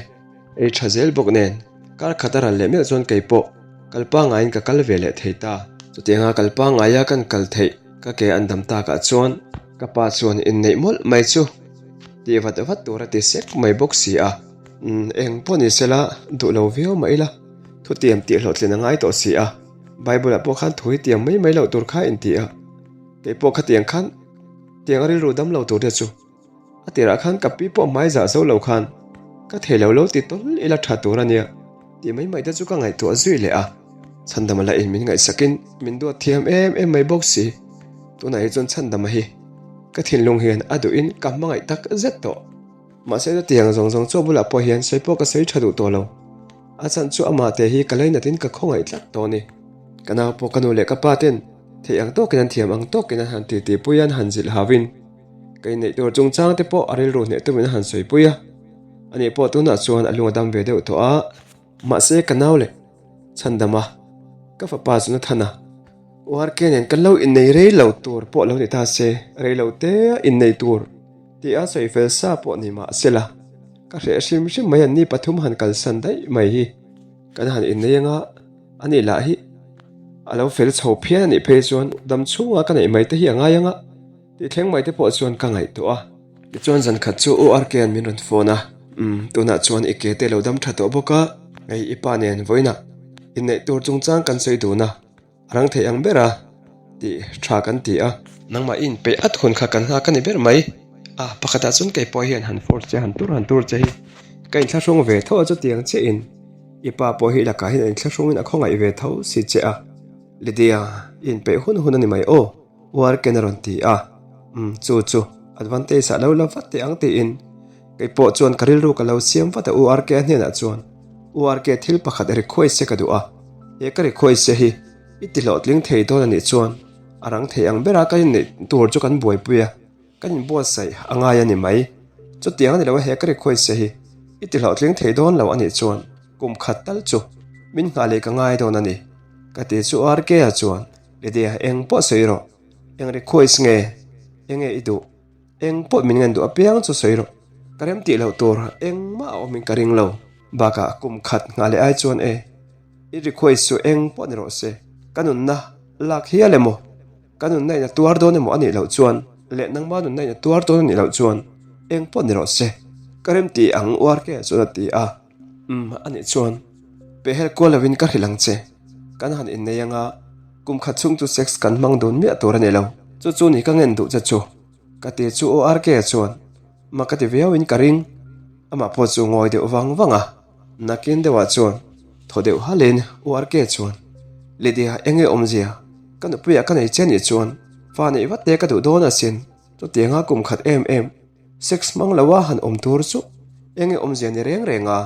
S1: ei tha zel bawk nen kar khat a ral leh meuh chuan kei pawh kal pangaiin ka kal ve leh thei ta. Chutianga kal pangaia kan kal theih ka ke an dam takah chuan ka pa chuan inneih mawlh mai chu tih vat vat tur a ti sek mai bawk si a. Umm eng pawh ni sela duh lo viau mah ila thutiam tih hlawhtlin a ngai tawh si a, Bible ah pawh khan thu hi tiam mai mai loh tur kha a inti a, kei pawh khatiang khan tiang a rilru dam lo tur te chu a tirah khan ka pi pawh hmai zah zo lo khan ka thei lo lo ti tawl ila tha tur a nia tih mai mai te chu ka ngaihtuah zui leh a, Chhandama lah in min ngaihsakin min duat thiam em em mai bawk si, tunah hi chuan Chhandama hi ka thinlung hian a duhin ka hmangaih tak zet tawh. Mahse chutiang zawng zawng chu a bulah pawh hian sawi pawh ka sawi tha duh tawh lo. A chhan chu amah te hi ka lainatin ka khawngaih tlat tawh a ni. Ka nau pawh ka nu leh ka pa ten theih ang tawkin an thiam ang tawkin an han titi pui a, an han zilh hauin ka inneih tur chungchang te pawh a rilru hneh tumin an han sawi pui a. Ani pawh tunah chuan a lung a dam ve deuh tawh a. Mahse ka nau leh Chhandama, ka fapa chu Nathana, URK nen kan lo innei rei lo tur pawh lo ni ta se, rei lo te a innei tur tih a sawi fel sa pawh ni mah se la, ka hreh hrim hrim mai an ni pathum han kalsan daih mai hi kan han innei anga ani lah hi a lo fel chho phian a nih phei chuan dam chhunga ka neih mai te hi a ngai anga tih thleng mai te pawh chuan ka ngaihtuah a. Tichuan zan khat chu U RK-a'n min rawn phone a, Umm, tunah chuan i ke te lo dam tha tawh bawk a, hei i pa nen vawiinah inneih tur chungchang kan sawi dun a, a rang thei ang ber a tih tha kan ti a. Nangmah i inpeih at hun kha kan nghak a ni ber mai a, pakhatah chuan kei pawh hian han force che, han tur han tur che hi ka inthlahrung ve tho a chutiang chiahin i pa pawh hi lakah hian a inthlahrungin a khawngaih ve tho si che a, Lydia, i inpeih hun hun a ni mai aw. Uarken a rawn ti a, Umm, chu chu, advantage ah lo la vat teh ang tiin kei pawh chuan ka rilru ka lo siam vat a URK a hnenah chuan URK thil pakhat request che ka duh a, he ka request che hi i ti hlawhtling thei dawn a nih chuan a rang thei ang bera ka inneih tur chu kan buaipui a, kan inbuatsaih a ngai a ni mai. Chutiang a ni lo a he ka request che hi i ti hlawhtling thei dawn lo a nih chuan kum khat tal chu min nghah leh ka ngai dawn a ni ka ti chu URK a chuan Lydia, eng pawh sawi rawh. Eng request nge? Enge i duh? Eng pawh min ngen duh apiang chu sawi rawh. Ka rem tih loh tur engmah a awmin ka ring lo. Bakah kum khat nghah leh ai chuan e, i request chu eng pawh ni rawh se. Ka nunna lak hial emaw, ka nunna in a tuar dawn emaw a nih loh chuan leh nangma nunna in a tuar dawn a nih loh chuan eng pawh ni rawh se. Ka rem tih ang uar ke chuan a ti a. Umm, a nih chuan pehhel kual lovin ka hrilh ang che. Kan han innei anga kum khat chhung chu sex kan hmang dun miah tur a ni lo. Chu chu ni ka ngen duh che chu. Ka ti chu ORK chuan mak ka ti viauin ka ring. Amah pawh chu ngawi deuh vang vang a. Nakin deuhah chuan thaw deuh halin ORK chuan, Lydia, enge awmzia? Ka nupuiah ka nei che nih chuan fa neih vat te ka duh dawn asin. Chutianga kum khat em em Sex hmang lo a han awm tur chu enge awmzia ni reng reng a?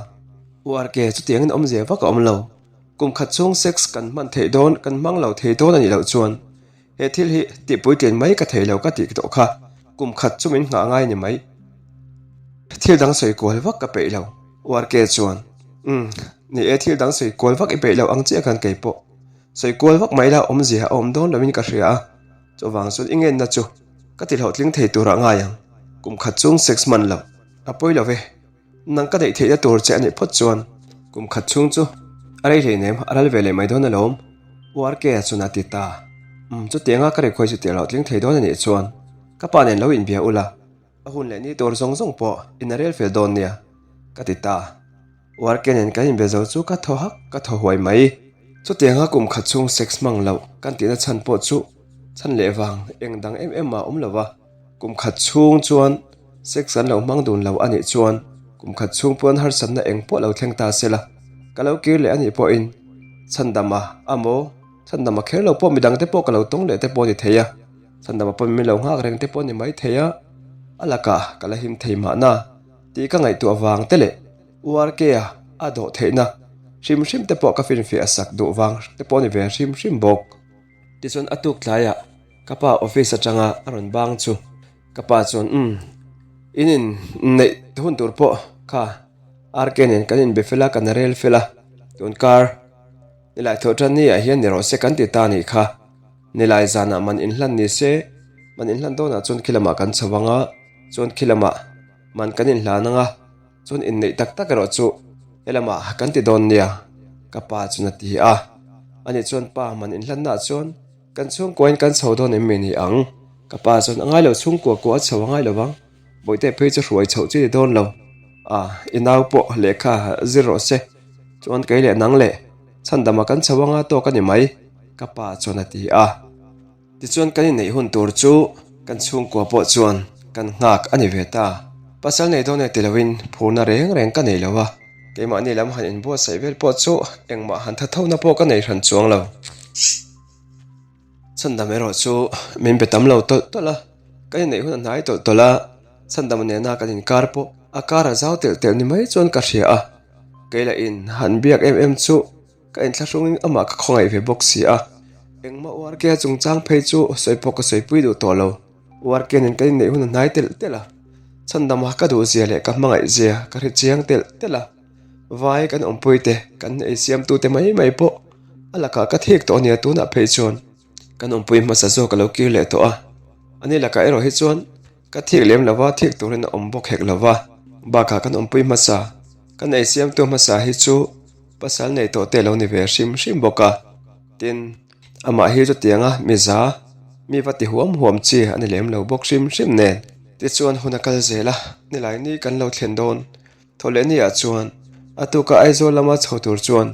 S1: URK chutiangin awmzia vak a awm lo. Kum khat chhung sex kan hman theih dawn, kan hmang lo thei dawn a nih loh chuan he thil hi tihpuitlin mai ka thei lo ka tih tawh kha kum khat chu min nghah ngai ni mai. Thil dang sawi kual vak ka peih lo. URK chuan, Umm, ni e thil dang sawi kual vak i peih lo ang chiah khan kei pawh sawi kual vak mai la awmzia a awm dawn loin ka hria a. Chuvang chuan i ngenna chu ka ti hlawhtling thei turah ngai ang, kum khat chung sex man lo a pawi lo ve. Nang ka neih theihna tur che a nih phawt chuan. Kum khat chhung chu a rei hleinem a ral ve leh mai dawn alawm, URK-a chuan a ti ta. Umm, chutianga ka request chu tih loh tling thei dawn a nih chuan ka pa nen lo inbia ula, a hun leh ni tur zawng zawng pawh in a rel fel dawn nia, ka ti ta. URK nen kan inbe zo chu ka thaw hak, ka thaw huai mai. Chutianga kum khat chhung sex hmang loh kan tihna chhan pawh chu chhan leh vang eng dang em em mah a awm lo va. Kum khat chhung chuan sex an lo hmang dun lo a nih chuan kum khat chhung pawn harsatna eng pawh lo thleng ta se la, ka lo kir leh a nih pawhin chhandama amaw chhandama kher lo pawh midang te pawh ka lo tawng leh te pawh a ni thei a, chhandama pawhin min lo nghak reng te pawh a ni mai thei a, a lakah ka la him thei mahna tih ka ngaihtuah vang te leh URK-a a dawh theihna hrim hrim te pawh ka finfiah a sak duh vang te pawh a ni ve hrim hrim bawk. Tichuan a tuk tlaiah Ka pa office atanga a rawn bang chu ka pa chuan umm in in neih hun tur pawh kha RK nen kan inbe fel a kan rel fel a tun kar nilai thawh tan ni ah hian ni rawh se kan ti ta nih kha nilai zanah man inhlan ni se man inhlan dawnah chuan khi lamah kan chho ang a chuan khi lamah man kan inhlan ang a chuan inneih tak tak erawh chu helamah kan ti dawn nia ka pa chuan a ti a ani chuan pa man inhlannaah chuan. Kan chhungkuain kan chho dawn em mi ni ang? Ka pa chuan a ngai lo chhungkua kua a chho a ngai lo vang. Bawihte phei chu hruai chhoh chi ni dawn lo. A, i nau pawh lehkha zir rawh se. Chuan kei leh nang leh chhandama kan chho anga tawk a ni mai, ka pa chuan a ti a. Tichuan kan inneih hun tur chu kan chhungkua pawh chuan kan nghak a ni ve ta. Pasal nei dawn e ti loin phurna reng reng ka nei lo a, keimahni lam han inbuatsaih vel pawh chu engmah han tha thona pawh ka nei hran chuang lo. Chhandam erawh chu min be tam lo tawlh tawlh a, kan inneih hun a hnai tawlh tawlh a, Chhandam nena kan inkar pawh a kar a zau telh telh ni mai chuan ka hria a, kei lah in han biak em em chu ka inthlahrungin amah ka khawngaih ve bawk si a, engmah URK chungchang phei chu sawi pawh ka sawipui duh tawh lo. URK nen kan inneih hun a hnai telh telh a, Chhandama ka duh zia leh ka hmangaih zia ka hre chiang telh telh a. Vai kan awmpui te, kan ei siamtu te mai mai pawh a lakah ka thik tawh a nia tunah phei chuan kan awmpui hmasa zawk a lo kir leh tawh a, ani lakah erawh hi chuan ka thik lem lo va, thik turin a awm bawk hek lo va, bakah kan awmpui hmasa, kan ei siamtu hmasa hi chu pasal nei tawh te a lo ni ve hrim hrim bawk a, tin amah hi chutianga miza mi va ti huam huam chi a ni lem lo bawk hrim hrim nen tichuan hun a kal zel a, nilai ni kan lo thlen dawn. Thawhlehniah chuan a tuka Aizawl lama chho tur chuan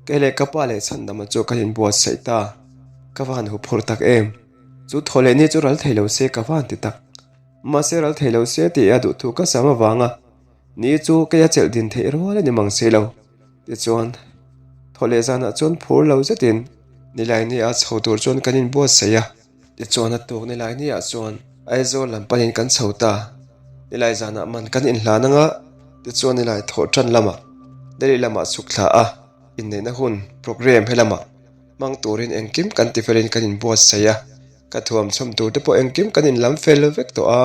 S1: kei leh ka pa leh Chhandama chu kan inbuatsaih ta. Ka va han huphurh tak em! Chu thawhlehni chu ral thei lo se ka va han ti tak. Mahse ral thei lo se tih a duhthu ka sam avanga ni chu kei a chelh din theih rual a ni mang si lo. Tichuan, thawhleh zanah chuan phur lo zetin Nilaini-a chho tur chuan kan inbuatsaih a. Tichuan a tuk nilai ni ah chuan Aizawl lam panin kan chho ta. Nilai zanah man kan inhlan anga tichuan nilai thawh tan lamah Delhi lamah chhuk thla a inneihna hun programme he lamah hmang turin engkim kan ti felin kan inbuatsaih a, ka thuam chhawm tur te pawh engkim kan inlam fel vek tawh a,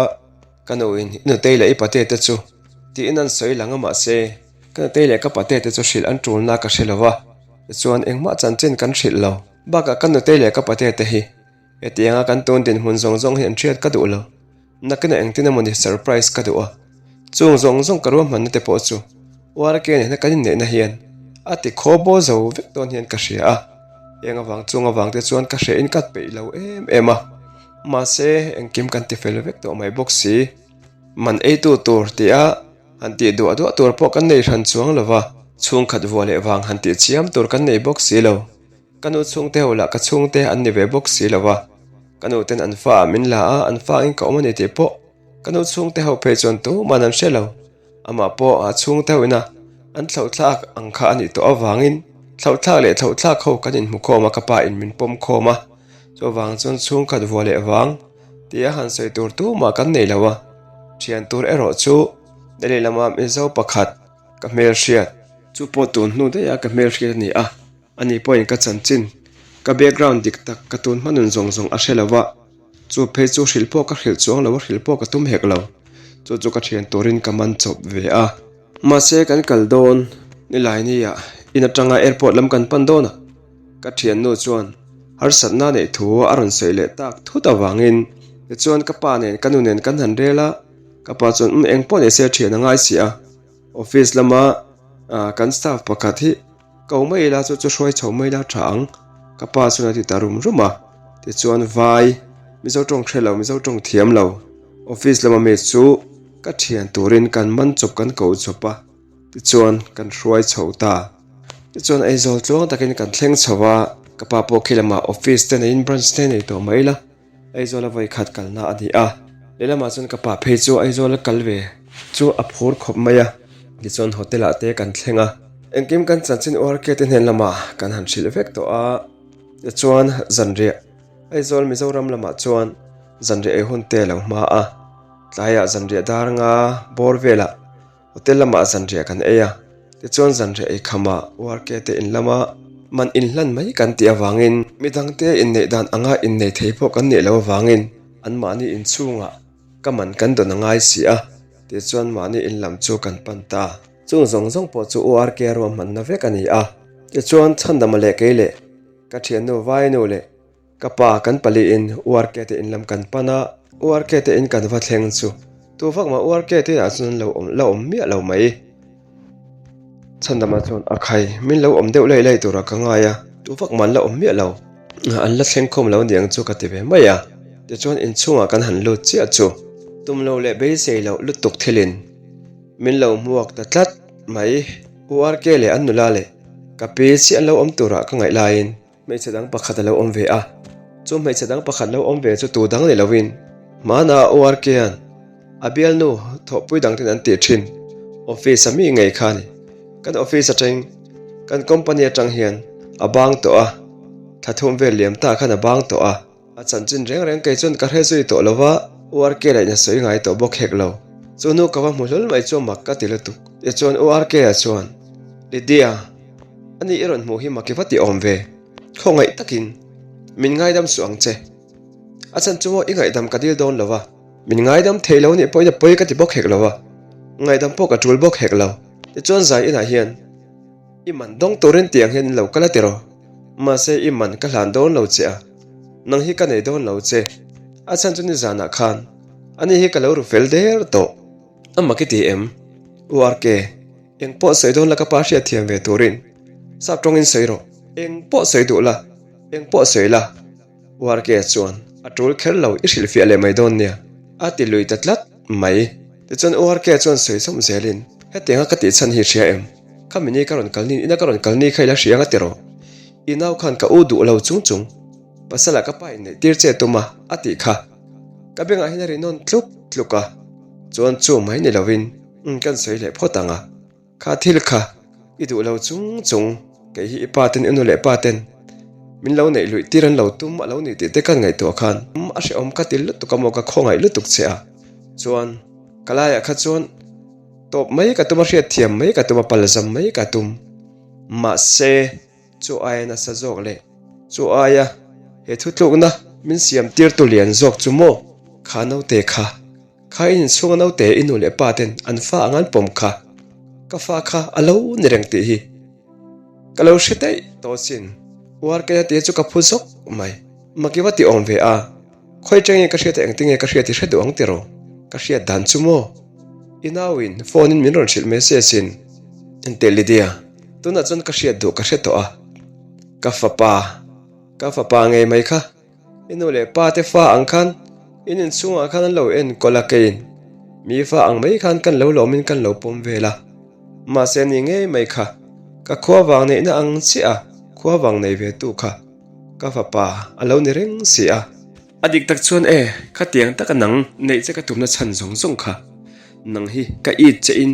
S1: ka nuin i nutei leh i pate te chu tiin an sawi lang a mahse ka nutei leh ka pate te chu hrilh an tulna ka hre lo va, tichuan engmah chanchin kan hrilh lo. Bakah ka nutei leh ka pate te hi hetianga kan tun dinhmun zawng zawng hi an hriat ka duh lo. Nakinah engtin emawni surprise ka duh a, chung zawng zawng ka ruahmanna te pawh chu URK nena kan inneihna hian a ti khaw baw zo vek dawn hian ka hria a, heng avang chung avang te chuan ka hrehin ka peih lo em em a, mahse engkim kan ti fel vek tawh mai bawk si. Man eitu tur tia han tih duah duah tur pawh kan nei hran chuang lo va, chhungkhat vua leh vang han tih chiam tur kan nei bawk si lo. Ka nu chhungte ho lah ka chhungte an ni ve bawk si lo a, ka nu ten an fa ah min la a, an fa angin ka awm a ni tih pawh ka nu chhungte ho phei chuan tuman an hre lo. Amah pawh a chhungte ho ina an thlauhthlak ang kha a nih tawh avangin thlauhthlak leh thlauhthlak ho kan inhmu khawm a, ka pa in min pawm khawm a, chuvang chuan chhungkhat vua leh vang tih a han sawi tur tumah kan nei lo a, thian tur erawh chu Delhi lama Mizo pakhat ka hmelhriat. Chu pawh tun hnu daih a ka hmelhriat a ni a. Ani pawhin ka chanchin, ka background dik tak, ka tun hma nun zawng zawng a hre lo va, chu phei chu hrilh pawh ka hrilh chuang lo a, hrilh pawh ka tum hek lo. Chu chu ka thian turin ka man chawp ve a. Mahse kan kal dawn nilai nia in atanga airport lam kan pan dawn a, ka thiannu chuan harsatna neih thu a rawn sawi leh tak thut avangin tichuan ka pa nen ka nu nen kan han rel a, ka pa chuan umm engpawh nei se thian a ngai si a, office lama. Kan staff pakhat hi ko mai ila chu chu hruai chho mai ila tha ang, ka pa chuan a ti ta rum rum a. Tichuan vai, Mizo tawng hre lo, Mizo tawng thiam lo, office lama mi chu ka thian turin kan man chawp kan ko chawp a, tichuan kan hruai chho ta. Tichuan Aizawl tluang takin kan thleng chho a, ka pa pawh khi lamah office te neiin branch te nei tawh mai ila. Aizawl a vawi khat kalna a ni a, lehlamah chuan ka pa phei chu Aizawl a kal ve chu a phur khawp mai a, tichuan hotel ah te kan thleng a, engkim kan chanchin URK te hnen lamah kan han hrilh vek tawh a, tichuan zanriah Aizawl Mizoram lamah chuan zanriah ei hun te a lo hma a, tlaiah zanriah dar nga bawr velah Hotel lamah zanriah kan ei a, tichuan zanriah ei khamah URK te in lama man inhlan mai kan tih avangin midangte inneih dan anga innei thei pawh kan nih loh avangin anmahni inchhungah ka man kan dawn a ngai si a, tichuan mahni in lam chu kan pan ta. Chung zawng zawng pawh chu URK ruahmanna vek a ni a, tichuan Chhandama leh kei leh ka thiannu Vainu leh Ka pa kan paliin URK te in lam kan pan a, URK te in kan va thleng chu tu vak mah URK te inah chuan an lo awm la awm miah lo mai. Chhandama chuan a khai min lo awm deuh laih laih turah ka ngai a, tu vak mah an la awm miah lo. An la thleng khawm lo niang chu ka ti ve mai a, tichuan inchhungah kan han lut chiah chu tum lo leh beisei loh lutuk thilin min lo hmuak ta tlat mai. URK leh an nula leh ka pi chiah an lo awm turah ka ngaih laiin Hmeichhe dang pakhat a lo awm ve a, chu hmeichhe dang pakhat lo awm ve chu tu dang ni loin hmana ORK-a'n a bialnu thawhpui dang ten an tih thin office a mi ngei kha a ni. Kan office atang, kan company atang hian a bang tawh a, thla thum vel liam ta khan a bang tawh a. A chanchin reng reng kei chuan ka hre zui tawh lo va, URK lah in a sawi ngai tawh bawk hek lo. Chu nu ka va hmu hlawl mai chu a mak ka ti lutuk. Tichuan URK-a chuan, Lydia, ani i rawn hmuh hi mak i va ti awm ve. Khawngaih takin min ngaidam suh ang che. A chan chu maw i ngaihdam ka dil dawn lo va, min ngaidam thei lo nih pawhin a pawi ka ti bawk hek lo va, ngaihdam pawh ka tul bawk hek lo. Tichuan zai inah hian i man dawng turin tiang hian in lo kal a ti rawh. Mahse i man ka hlan dawn lo che a, nang hi ka nei dawn lo che. A chhan chu nizanah khan ani hi ka lo ru fel der tawh. A mak i ti em? URK, eng pawh sawi dawn la ka pa hriat thiam ve turin sap tawngin sawi rawh. Eng pawh sawi duh la, eng pawh sawi la. URK chuan a tul kher lo i hrilhfiah leh mai dawn nia, a ti lui ta tlat mai. Tichuan URK chuan sawi chawm zelin, Hetianga ka tih chhan hi hria em? Khami ni ka rawn kal ni, ina ka rawn kal ni kha i la hria anga ti rawh. I nau khan ka u duh lo chung chung, pasala ka pa inneih tir che tum a, a tih kha. Ka bengah hian a ri nawn tluk tluk a, chuan chu mai ni lovin kan sawi leh phawt ang a. Kha thil kha i duh lo chung chung, kei hi i pa ten i nu leh pa ten min lo neih luih tir an lo tum a lo nih tih te kan ngaihtuah khan a hrehawm ka ti lutuk a maw ka khawngaih lutuk che a, chuan ka laiah kha chuan tawp mai ka tum a hriat thiam mai ka tum a palzam mai ka tum mahse chu aia nasa zawk leh chu aia he thutlukna min siam tirtu lian zawk chu maw kha naute kha. Kha in inchhunga naute i nu leh pa ten an fa ang an pawm kha, ka fa kha a lo ni reng tih hi ka lo hre daih tawh asin. Uar kei a tia chu ka phu zawk mai. Maki va ti awm ve a, khawi tang nge ka hriat a engtin nge ka hriat i hre duh ang tiraw? Ka hriat dan chu maw? I nauin phone in min rawn hrilh mai se asin. Enteh Lydia, tunah chuan ka hriat duh ka hre tawh a, ka fapa, ka fapa ngei mai kha. I nu leh pa te fa ang khan in inchhungah khan an lo enkawl a keiin mi fa ang mai khan kan lo lawmin kan lo pawm vel a. Mahse ni ngei mai kha ka khua vang neihna ang chiah a khua vang nei ve tu kha ka fapa a lo ni reng si a. A dik tak chuan e, khatiang taka nang neih che ka tumna chhan zawng zawng kha nang hi ka it che in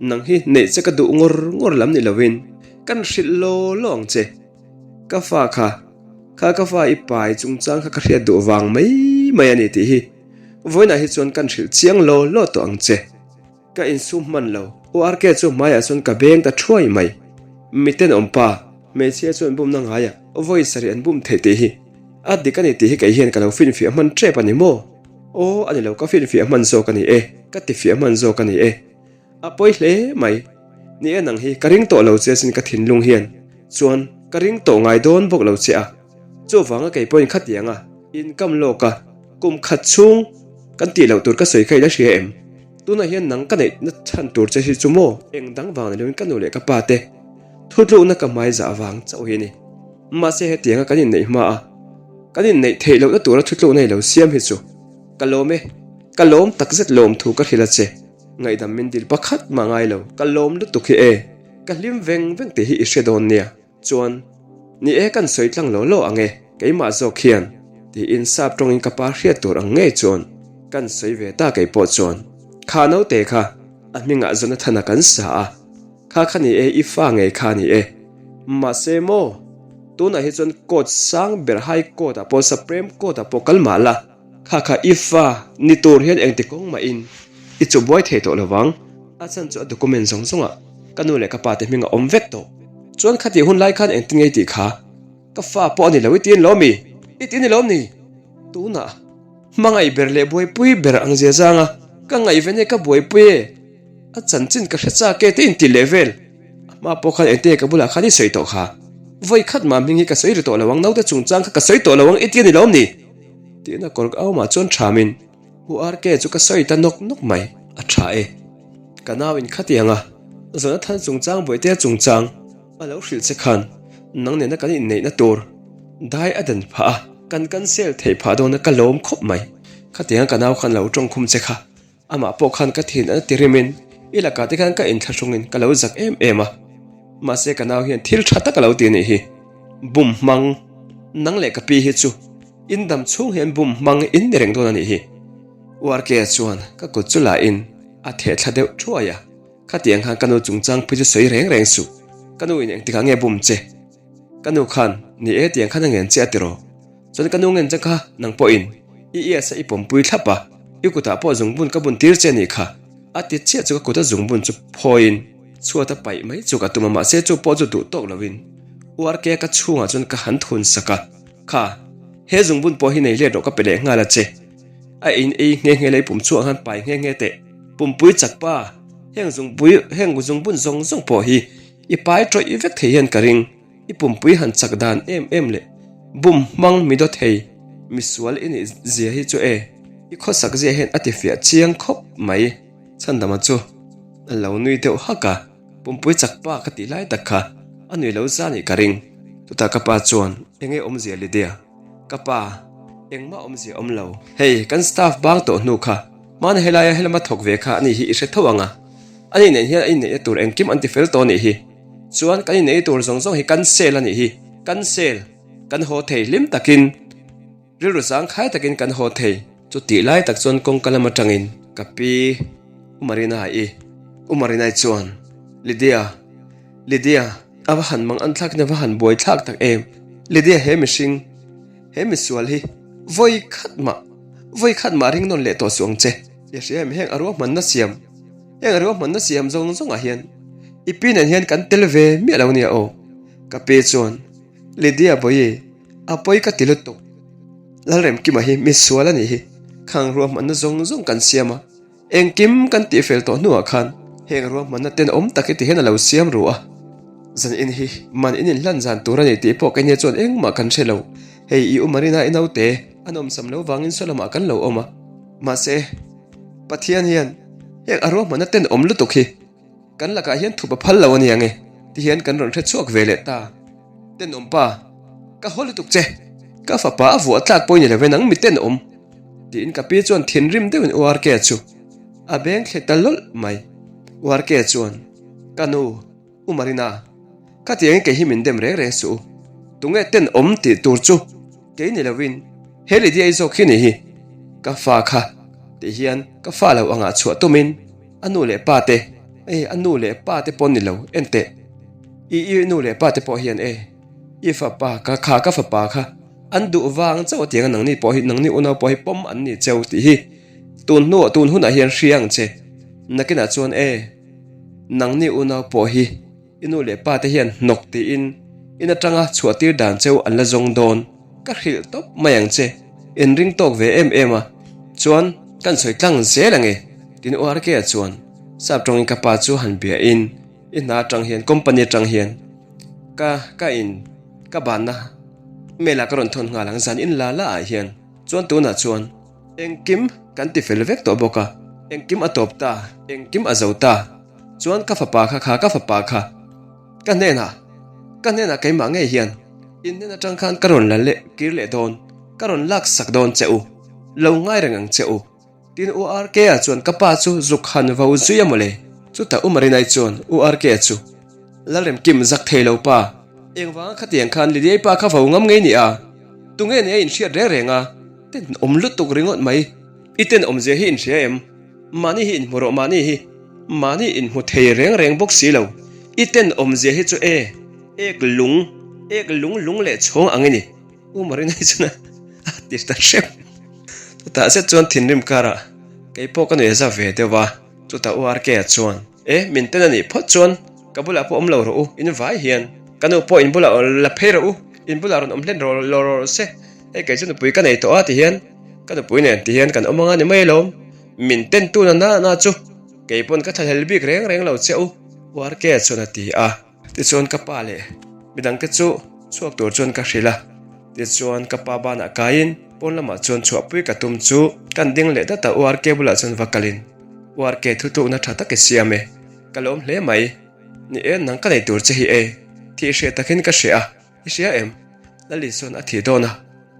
S1: nang hi neih che ka duh ngawr ngawr lam ni lovin kan hrilh law law ang che. Ka fa kha, kha ka fa i pai chungchang kha ka hriat duh vang mai mai a ni tih hi vawiinah hi chuan kan hrilh chiang law law tawh ang che. Ka insum hman lo, URK chu hmaiah chuan ka beng ta thuai mai. Miten awm pa, hmeichhia chuan bumna ngaiah vawi sarih an bum theih tih hi a dik a ni tih hi kei hian ka lo finfiah hman tep a ni maw? Aw, a ni lo, ka finfiah hman zawk a ni e, ka tifiah hman zawk a ni e. A pawi hle mai. Ni e nang hi ka ring tawh lo che asin ka thinlung hian chuan ka ring tawh ngai dawn bawk lo che a. Chuvanga kei pawhin khatiang a income lawk a kum khat chhung kan tih loh tur ka sawi kha i la hria em? Tunah hian nang ka neihna chhan tur che hi chu maw eng dang vang ni loin ka nu leh ka pa te thutlukna ka hmai zah vang chauh hi a ni. Mahse hetianga kan inneih hma a, kan inneih theih lohna tura thutlukna i lo siam hi chu ka lawm e, ka lawm takzet lawm thu ka hrilh a che. Ngaihdam min dil pakhat mah ngai lo, ka lawm lutuk hi e, ka hlim veng veng tih hi i hre dawn nia. Chuan, Ni e kan sawi tlang law law ang e, keimah zawk hian, tiin sap tawngin ka pa hriat tur ang ngei chuan kan sawi ve ta kei pawh chuan. Kha naute kha a hmingah Jonathana kan sa a, kha kha ni e i fa ngei kha ni e. Mahse maw, tunah hi chuan court sang ber high court ah pawh supreme court ah pawh kal mah la, Kha kha i fa ni tur hian engti kawng mahin i chu buai thei tawh lovang. A chhan chu a document zawng zawngah ka nu leh ka pa te hming a awm vek tawh. Chuan khatih hun lai khan engtin ngei tih kha ka fa pawh a ni lo i ti lawm mi? I ti ni lawm ni? Tunah hmangaih ber leh buaipui ber ang zia zanga ka ngaihven e ka buaipui e a chanchin ka hre chak e te inti leh vel. A hma pawh khan engtin nge ka bulah khan i sawi tawh kha? Vawi khat mah hming hi ka sawi ri tawh lo ang naute chungchang kha ka sawi tawh lo ang i ti a ni lawm ni? Tiin a kawr aumah chuan thamin U RK chu ka sawi ta nawk nawk mai. A tha e. Ka nau in khatiang a, Jonathan chungchang Bawihtea chungchang a lo hrilh che khan nang nena kan inneihna tur dai a dan phah a, kan cancel theih phah dawn a ka lawm khawp mai. Khatiang a ka nau khan lo tawngkhum che kha Amah pawh khan ka thin a ti rimin i lakah te khan ka inthlahrungin ka lo zak em em a. Mahse ka nau hian thil tha tak a lo ti anih hi. Bum hmang, nang leh ka pi hi chu in dam chhung hian bum hmang in ni reng dawn anih hi. URK-a chuan ka kut chu la in a theh thla deuh thuai a. Khatiang khan ka nu chungchang phi chu sawi reng reng suh. Ka nu in engtikah nge bum che? Ka nu khan ni e tiang khan a ngen che a ti rawh. Chuan ka nu ngen che kha nang pawhin i ias a i pawmpui thlap a, i kutah pawh zungbun ka bun tir che a nih kha. A ti chiah chu ka kuta zungbun chu phawiin chhuat a paih mai chu ka tum a mahse chu pawh chu duh tawk lovin URK ka chhungah chuan ka han thun sak a, Kha, he zungbun pawh hi nei let rawh ka pe leh nghal a che. A in ei nghe nghe leh i pum chhuah khan pai nghe nghe teh. Pumpui chak pa, heng zungpui heng zungbun zawng zawng pawh hi i pai tawih vek thei hian ka ring. I pumpui han chak dan em em leh bum hmang mi dawt thei misual i nih zia hi chu e, i khawsak zia hian a ti fiah chiang khawp mai. Chhandama chu a lo nui deuh hak a, pumpui chak pa ka tih lai tak kha a nui lo za nih ka ring. Chutah ka pa chuan enge awmzia Lydia? Ka pa, engmah awmzia awm lo. Hei, kan staff bang tawh hnu kha hmana helaia helama thawk ve kha ani hi i hre tho ang a, ani nen hian a inneihna tur engkim an ti fel tawh nih hi. Chuan kan innei tur zawng zawng hi kan sel a nih hi, kan sel, kan haw thei hlim takin, rilru zangkhai takin kan haw thei. Chutih lai tak chuan kawngka lam atangin ka pi U Marina-i, U Marina-i chuan, Lydia, Lydia, a va han mang an thlakin a va han buai thlak tak em, Lydia he mihring, he misual hi vawi khat mah, vawi khat mah ring nawn leh tawh suh ang che, i hria em heng a ruahmanna siam. Heng ruahmanna siam zawng zawngah hian i pi nen hian kan tel ve miah lo nia aw. Ka pi chuan, Lydia Bawihi, a pawi ka ti lutuk. Lalremkima hi mi sual a nih hi. Khang ruahmanna zawng zawng kan siam a, engkim kan tihfel tawh hnuah khan heng ruahmanna tenawm tak hi ti hian a lo siam ru a. Zan in hi man in inhlan zan tur a ni tih pawh kei nia chuan engmah kan hre lo. Hei i u Marina i naute a nawmsam lo vangin saw lamah kan lo awm a. Mahse, Pathian hian heng a ruahmanna tenawm lutuk hi kan lakah hian thup a phal lo a ni ang e ti hian kan rawn hre chhuak ve leh ta. Tenawm pa, ka haw lutuk che, ka fapa a vuah tlak pawh i ni lo ve nang mi tenawm tiin ka pi chuan thinrim deuhin URK chu a beng thle ta lawlh mai. URK chuan, Ka nu, U Marina, khatiangin kei hi min dem reng reng suh u, tunge tenawm tih tur chu Kei ni lovin he Lydia i zawk hi ni hi ka fa kha tih hian ka fa lo angah chhuah tumin a nu leh pa te e a nu leh pa te pawh ni lo en teh i i nu leh pa te pawh hian e i fapa ka kha ka fapa kha an duh vang chauh atiang a nangni pawh hi nangni unau pawh hi pawm an ni cheu tih hi tun hnuah tun hunah hian hria ang che nakinah chuan e nangni unau pawh hi I nu leh pa te hian hnawk tiin in atanga chhuahtir dan cheu an la zawng dawn. Ka hrilh tawp mai ang che. In ring tawk ve em em a, chuan kan sawi tlang zel ang e, tin URK-a chuan sap tawngin ka pa chu han bia in, I hna atang hian, company atang hian ka ka in ka banna mail ah ka rawn thawn nghal ang zan in la la ah hian. Chuan tunah chuan engkim kan ti fel vek tawh bawk a. Engkim a tawp ta, engkim a zo ta. Chuan ka fapa kha kha ka fapa kha ka hnenah, ka hnenah keimah ngei hian in hnen atang khan ka rawn la leh kir leh dawn, ka rawn lak sak dawn che u, lo ngai reng ang che u. Tin U RK-a chuan ka pa chu zuk han vo zui a mawle. Chutah U Marinai chuan U RK-a chu, Lalremkim zak thei lo pa, engvanga khatiang khan Lydiai pa kha vo ngam ngei ni a? Tunge ni a inhriat reng reng a? Tenawm lutuk ringawt mai. I tenawmzia hi inhria em? Mahni hi inhmu rawh mahni hi. Mahni inhmu thei reng reng bawk si lo. I tenawmzia hi chu e, ek lung, ek lung lung leh chhawng ang i ni. U Marinai chuan a ti ta hrep. Chutah zet chuan thinrim karah kei pawh ka nuih a za ve deuh a, chutah U RK-a chuan, E, min ten a nih phawt chuan ka bulah pawh awm lo rawh u, in vai hian ka nu pawh in bulah la phei rawh u, in bulah rawn awm hlen rawh lo rawh se, hei kei chu nupui ka nei tawh a ti hian ka nupui nen ti hian kan awm anga ni mai alawm, min ten tu na na na chu kei pawn ka thlahlel bik reng reng lo che u, U RK-a chuan a ti a. Tichuan ka pa leh midangte chu chhuak tur chuan ka hrilh a, tichuan ka pa banah kaiin pawn lamah chuan chhuahpui ka tum chu kan ding leh dat a, URK bulah chuan va kalin URK thutlukna tha tak i siam e, ka lawm hle mai, ni e nang ka nei tur che hi e, thih hriat takin ka hria a. I hria em? Lali chuan a thih dawn a,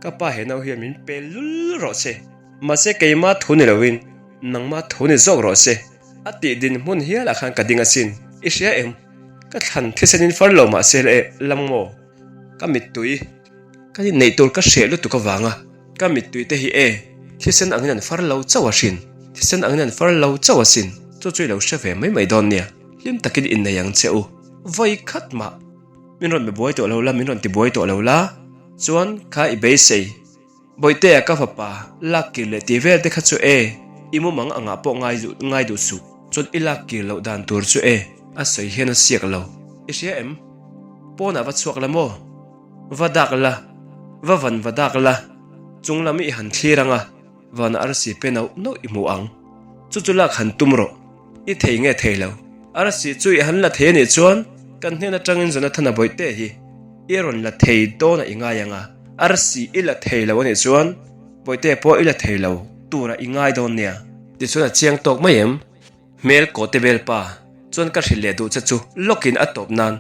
S1: ka pa he nau hian min pe lul rawh se. Mahse keima thu ni loin nangma thu ni zawk rawh se. A tih dinhmun hialah khan ka ding asin. I hria em? Ka thlan thisenin far lo mahse le lam maw? Ka mittui ka inneih tur ka hreh lutuk avanga ka mittui te hi e thisen angin an far lo chauh a hrin. Thisen angin an far lo chauh asin. Chu chu i lo hre ve mai mai dawn nia. Hlim takin innei ang che u. Vawi khat mah. Min rawn be buai tawh lo la, min rawn ti buai tawh lo la, chuan kha i beisei. Bawihtea ka fapa, lak kir leh tih vel te kha chu e, i mumang angah pawh ngai ngai duh suh, chuan i lak kir loh dan tur chu e, a sawi hian a siak lo. I hria em? Pawnah va chhuak la maw? Va dak la, va van va dak la, chung lam i han thlir ang a. Van arsi pe nauh nauh i hmu ang. Chu chu lak han tum rawh. I thei nge thei lo. Arsi chu i han la thei anih chuan kan hnen atangin Jonathana bawihte hi i rawn la thei dawn a i ngai ang a. Arsi i la thei lo anih chuan bawihte pawh i la thei lo tura i ngai dawn nia. Tichuan a chiang tawk mai em? Hmel kawte bel pa chuan ka hrilh leh duh che chu lawkin a tawp nan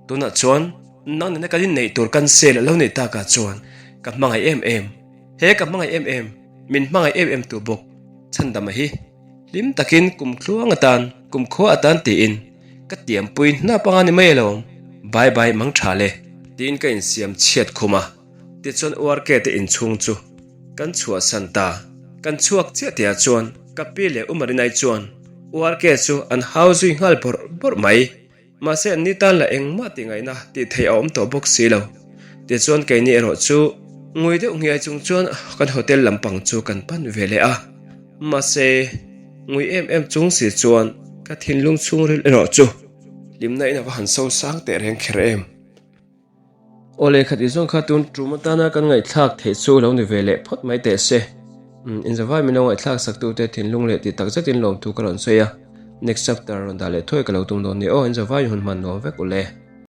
S1: tunah chuan nang nena kan inneih tur kan sel a lo neih takah chuan ka hmangaih em em. He ka hmangaih em em, min hmangaih em em tu bawk Chhandama hi hlim takin kum tluang atan, kum khua atan tiin ka tiampui hnap anga ni mai alawm, bye bye mang tha le. Tiin ka insiam chhiat khum a, tichuan URK te inchhung chu kan chhuahsan ta. Kan chhuak chiah tihah chuan ka pi leh U Marinai chuan URK chu an hau zui nghal bawrh bawrh mai. Mahse an ni tan la engmah tih ngaihna tih theih a awm tawh bawk si lo. Tichuan keini erawh chu ngui deuh ngiai chung chuan kan hotel lampang chu kan pan ve leh a. Mahse ngui em em chung si chuan ka thinlung chhungril erawh chu hlimna in a va han so sang teh reng kher em. Aw lehkhat i zawng kha tun tum atana kan ngaihthlak theih chu lo ni ve leh phawt mai teh se. Umm inzavai min lo ngaihthlak sak tute thinlung leh tih tak zetin lawmthu ka rawn sawi a. Next chapter rawn dah leh thuai ka lo tum dawn nia aw inzavai hun hman nuam vek u le.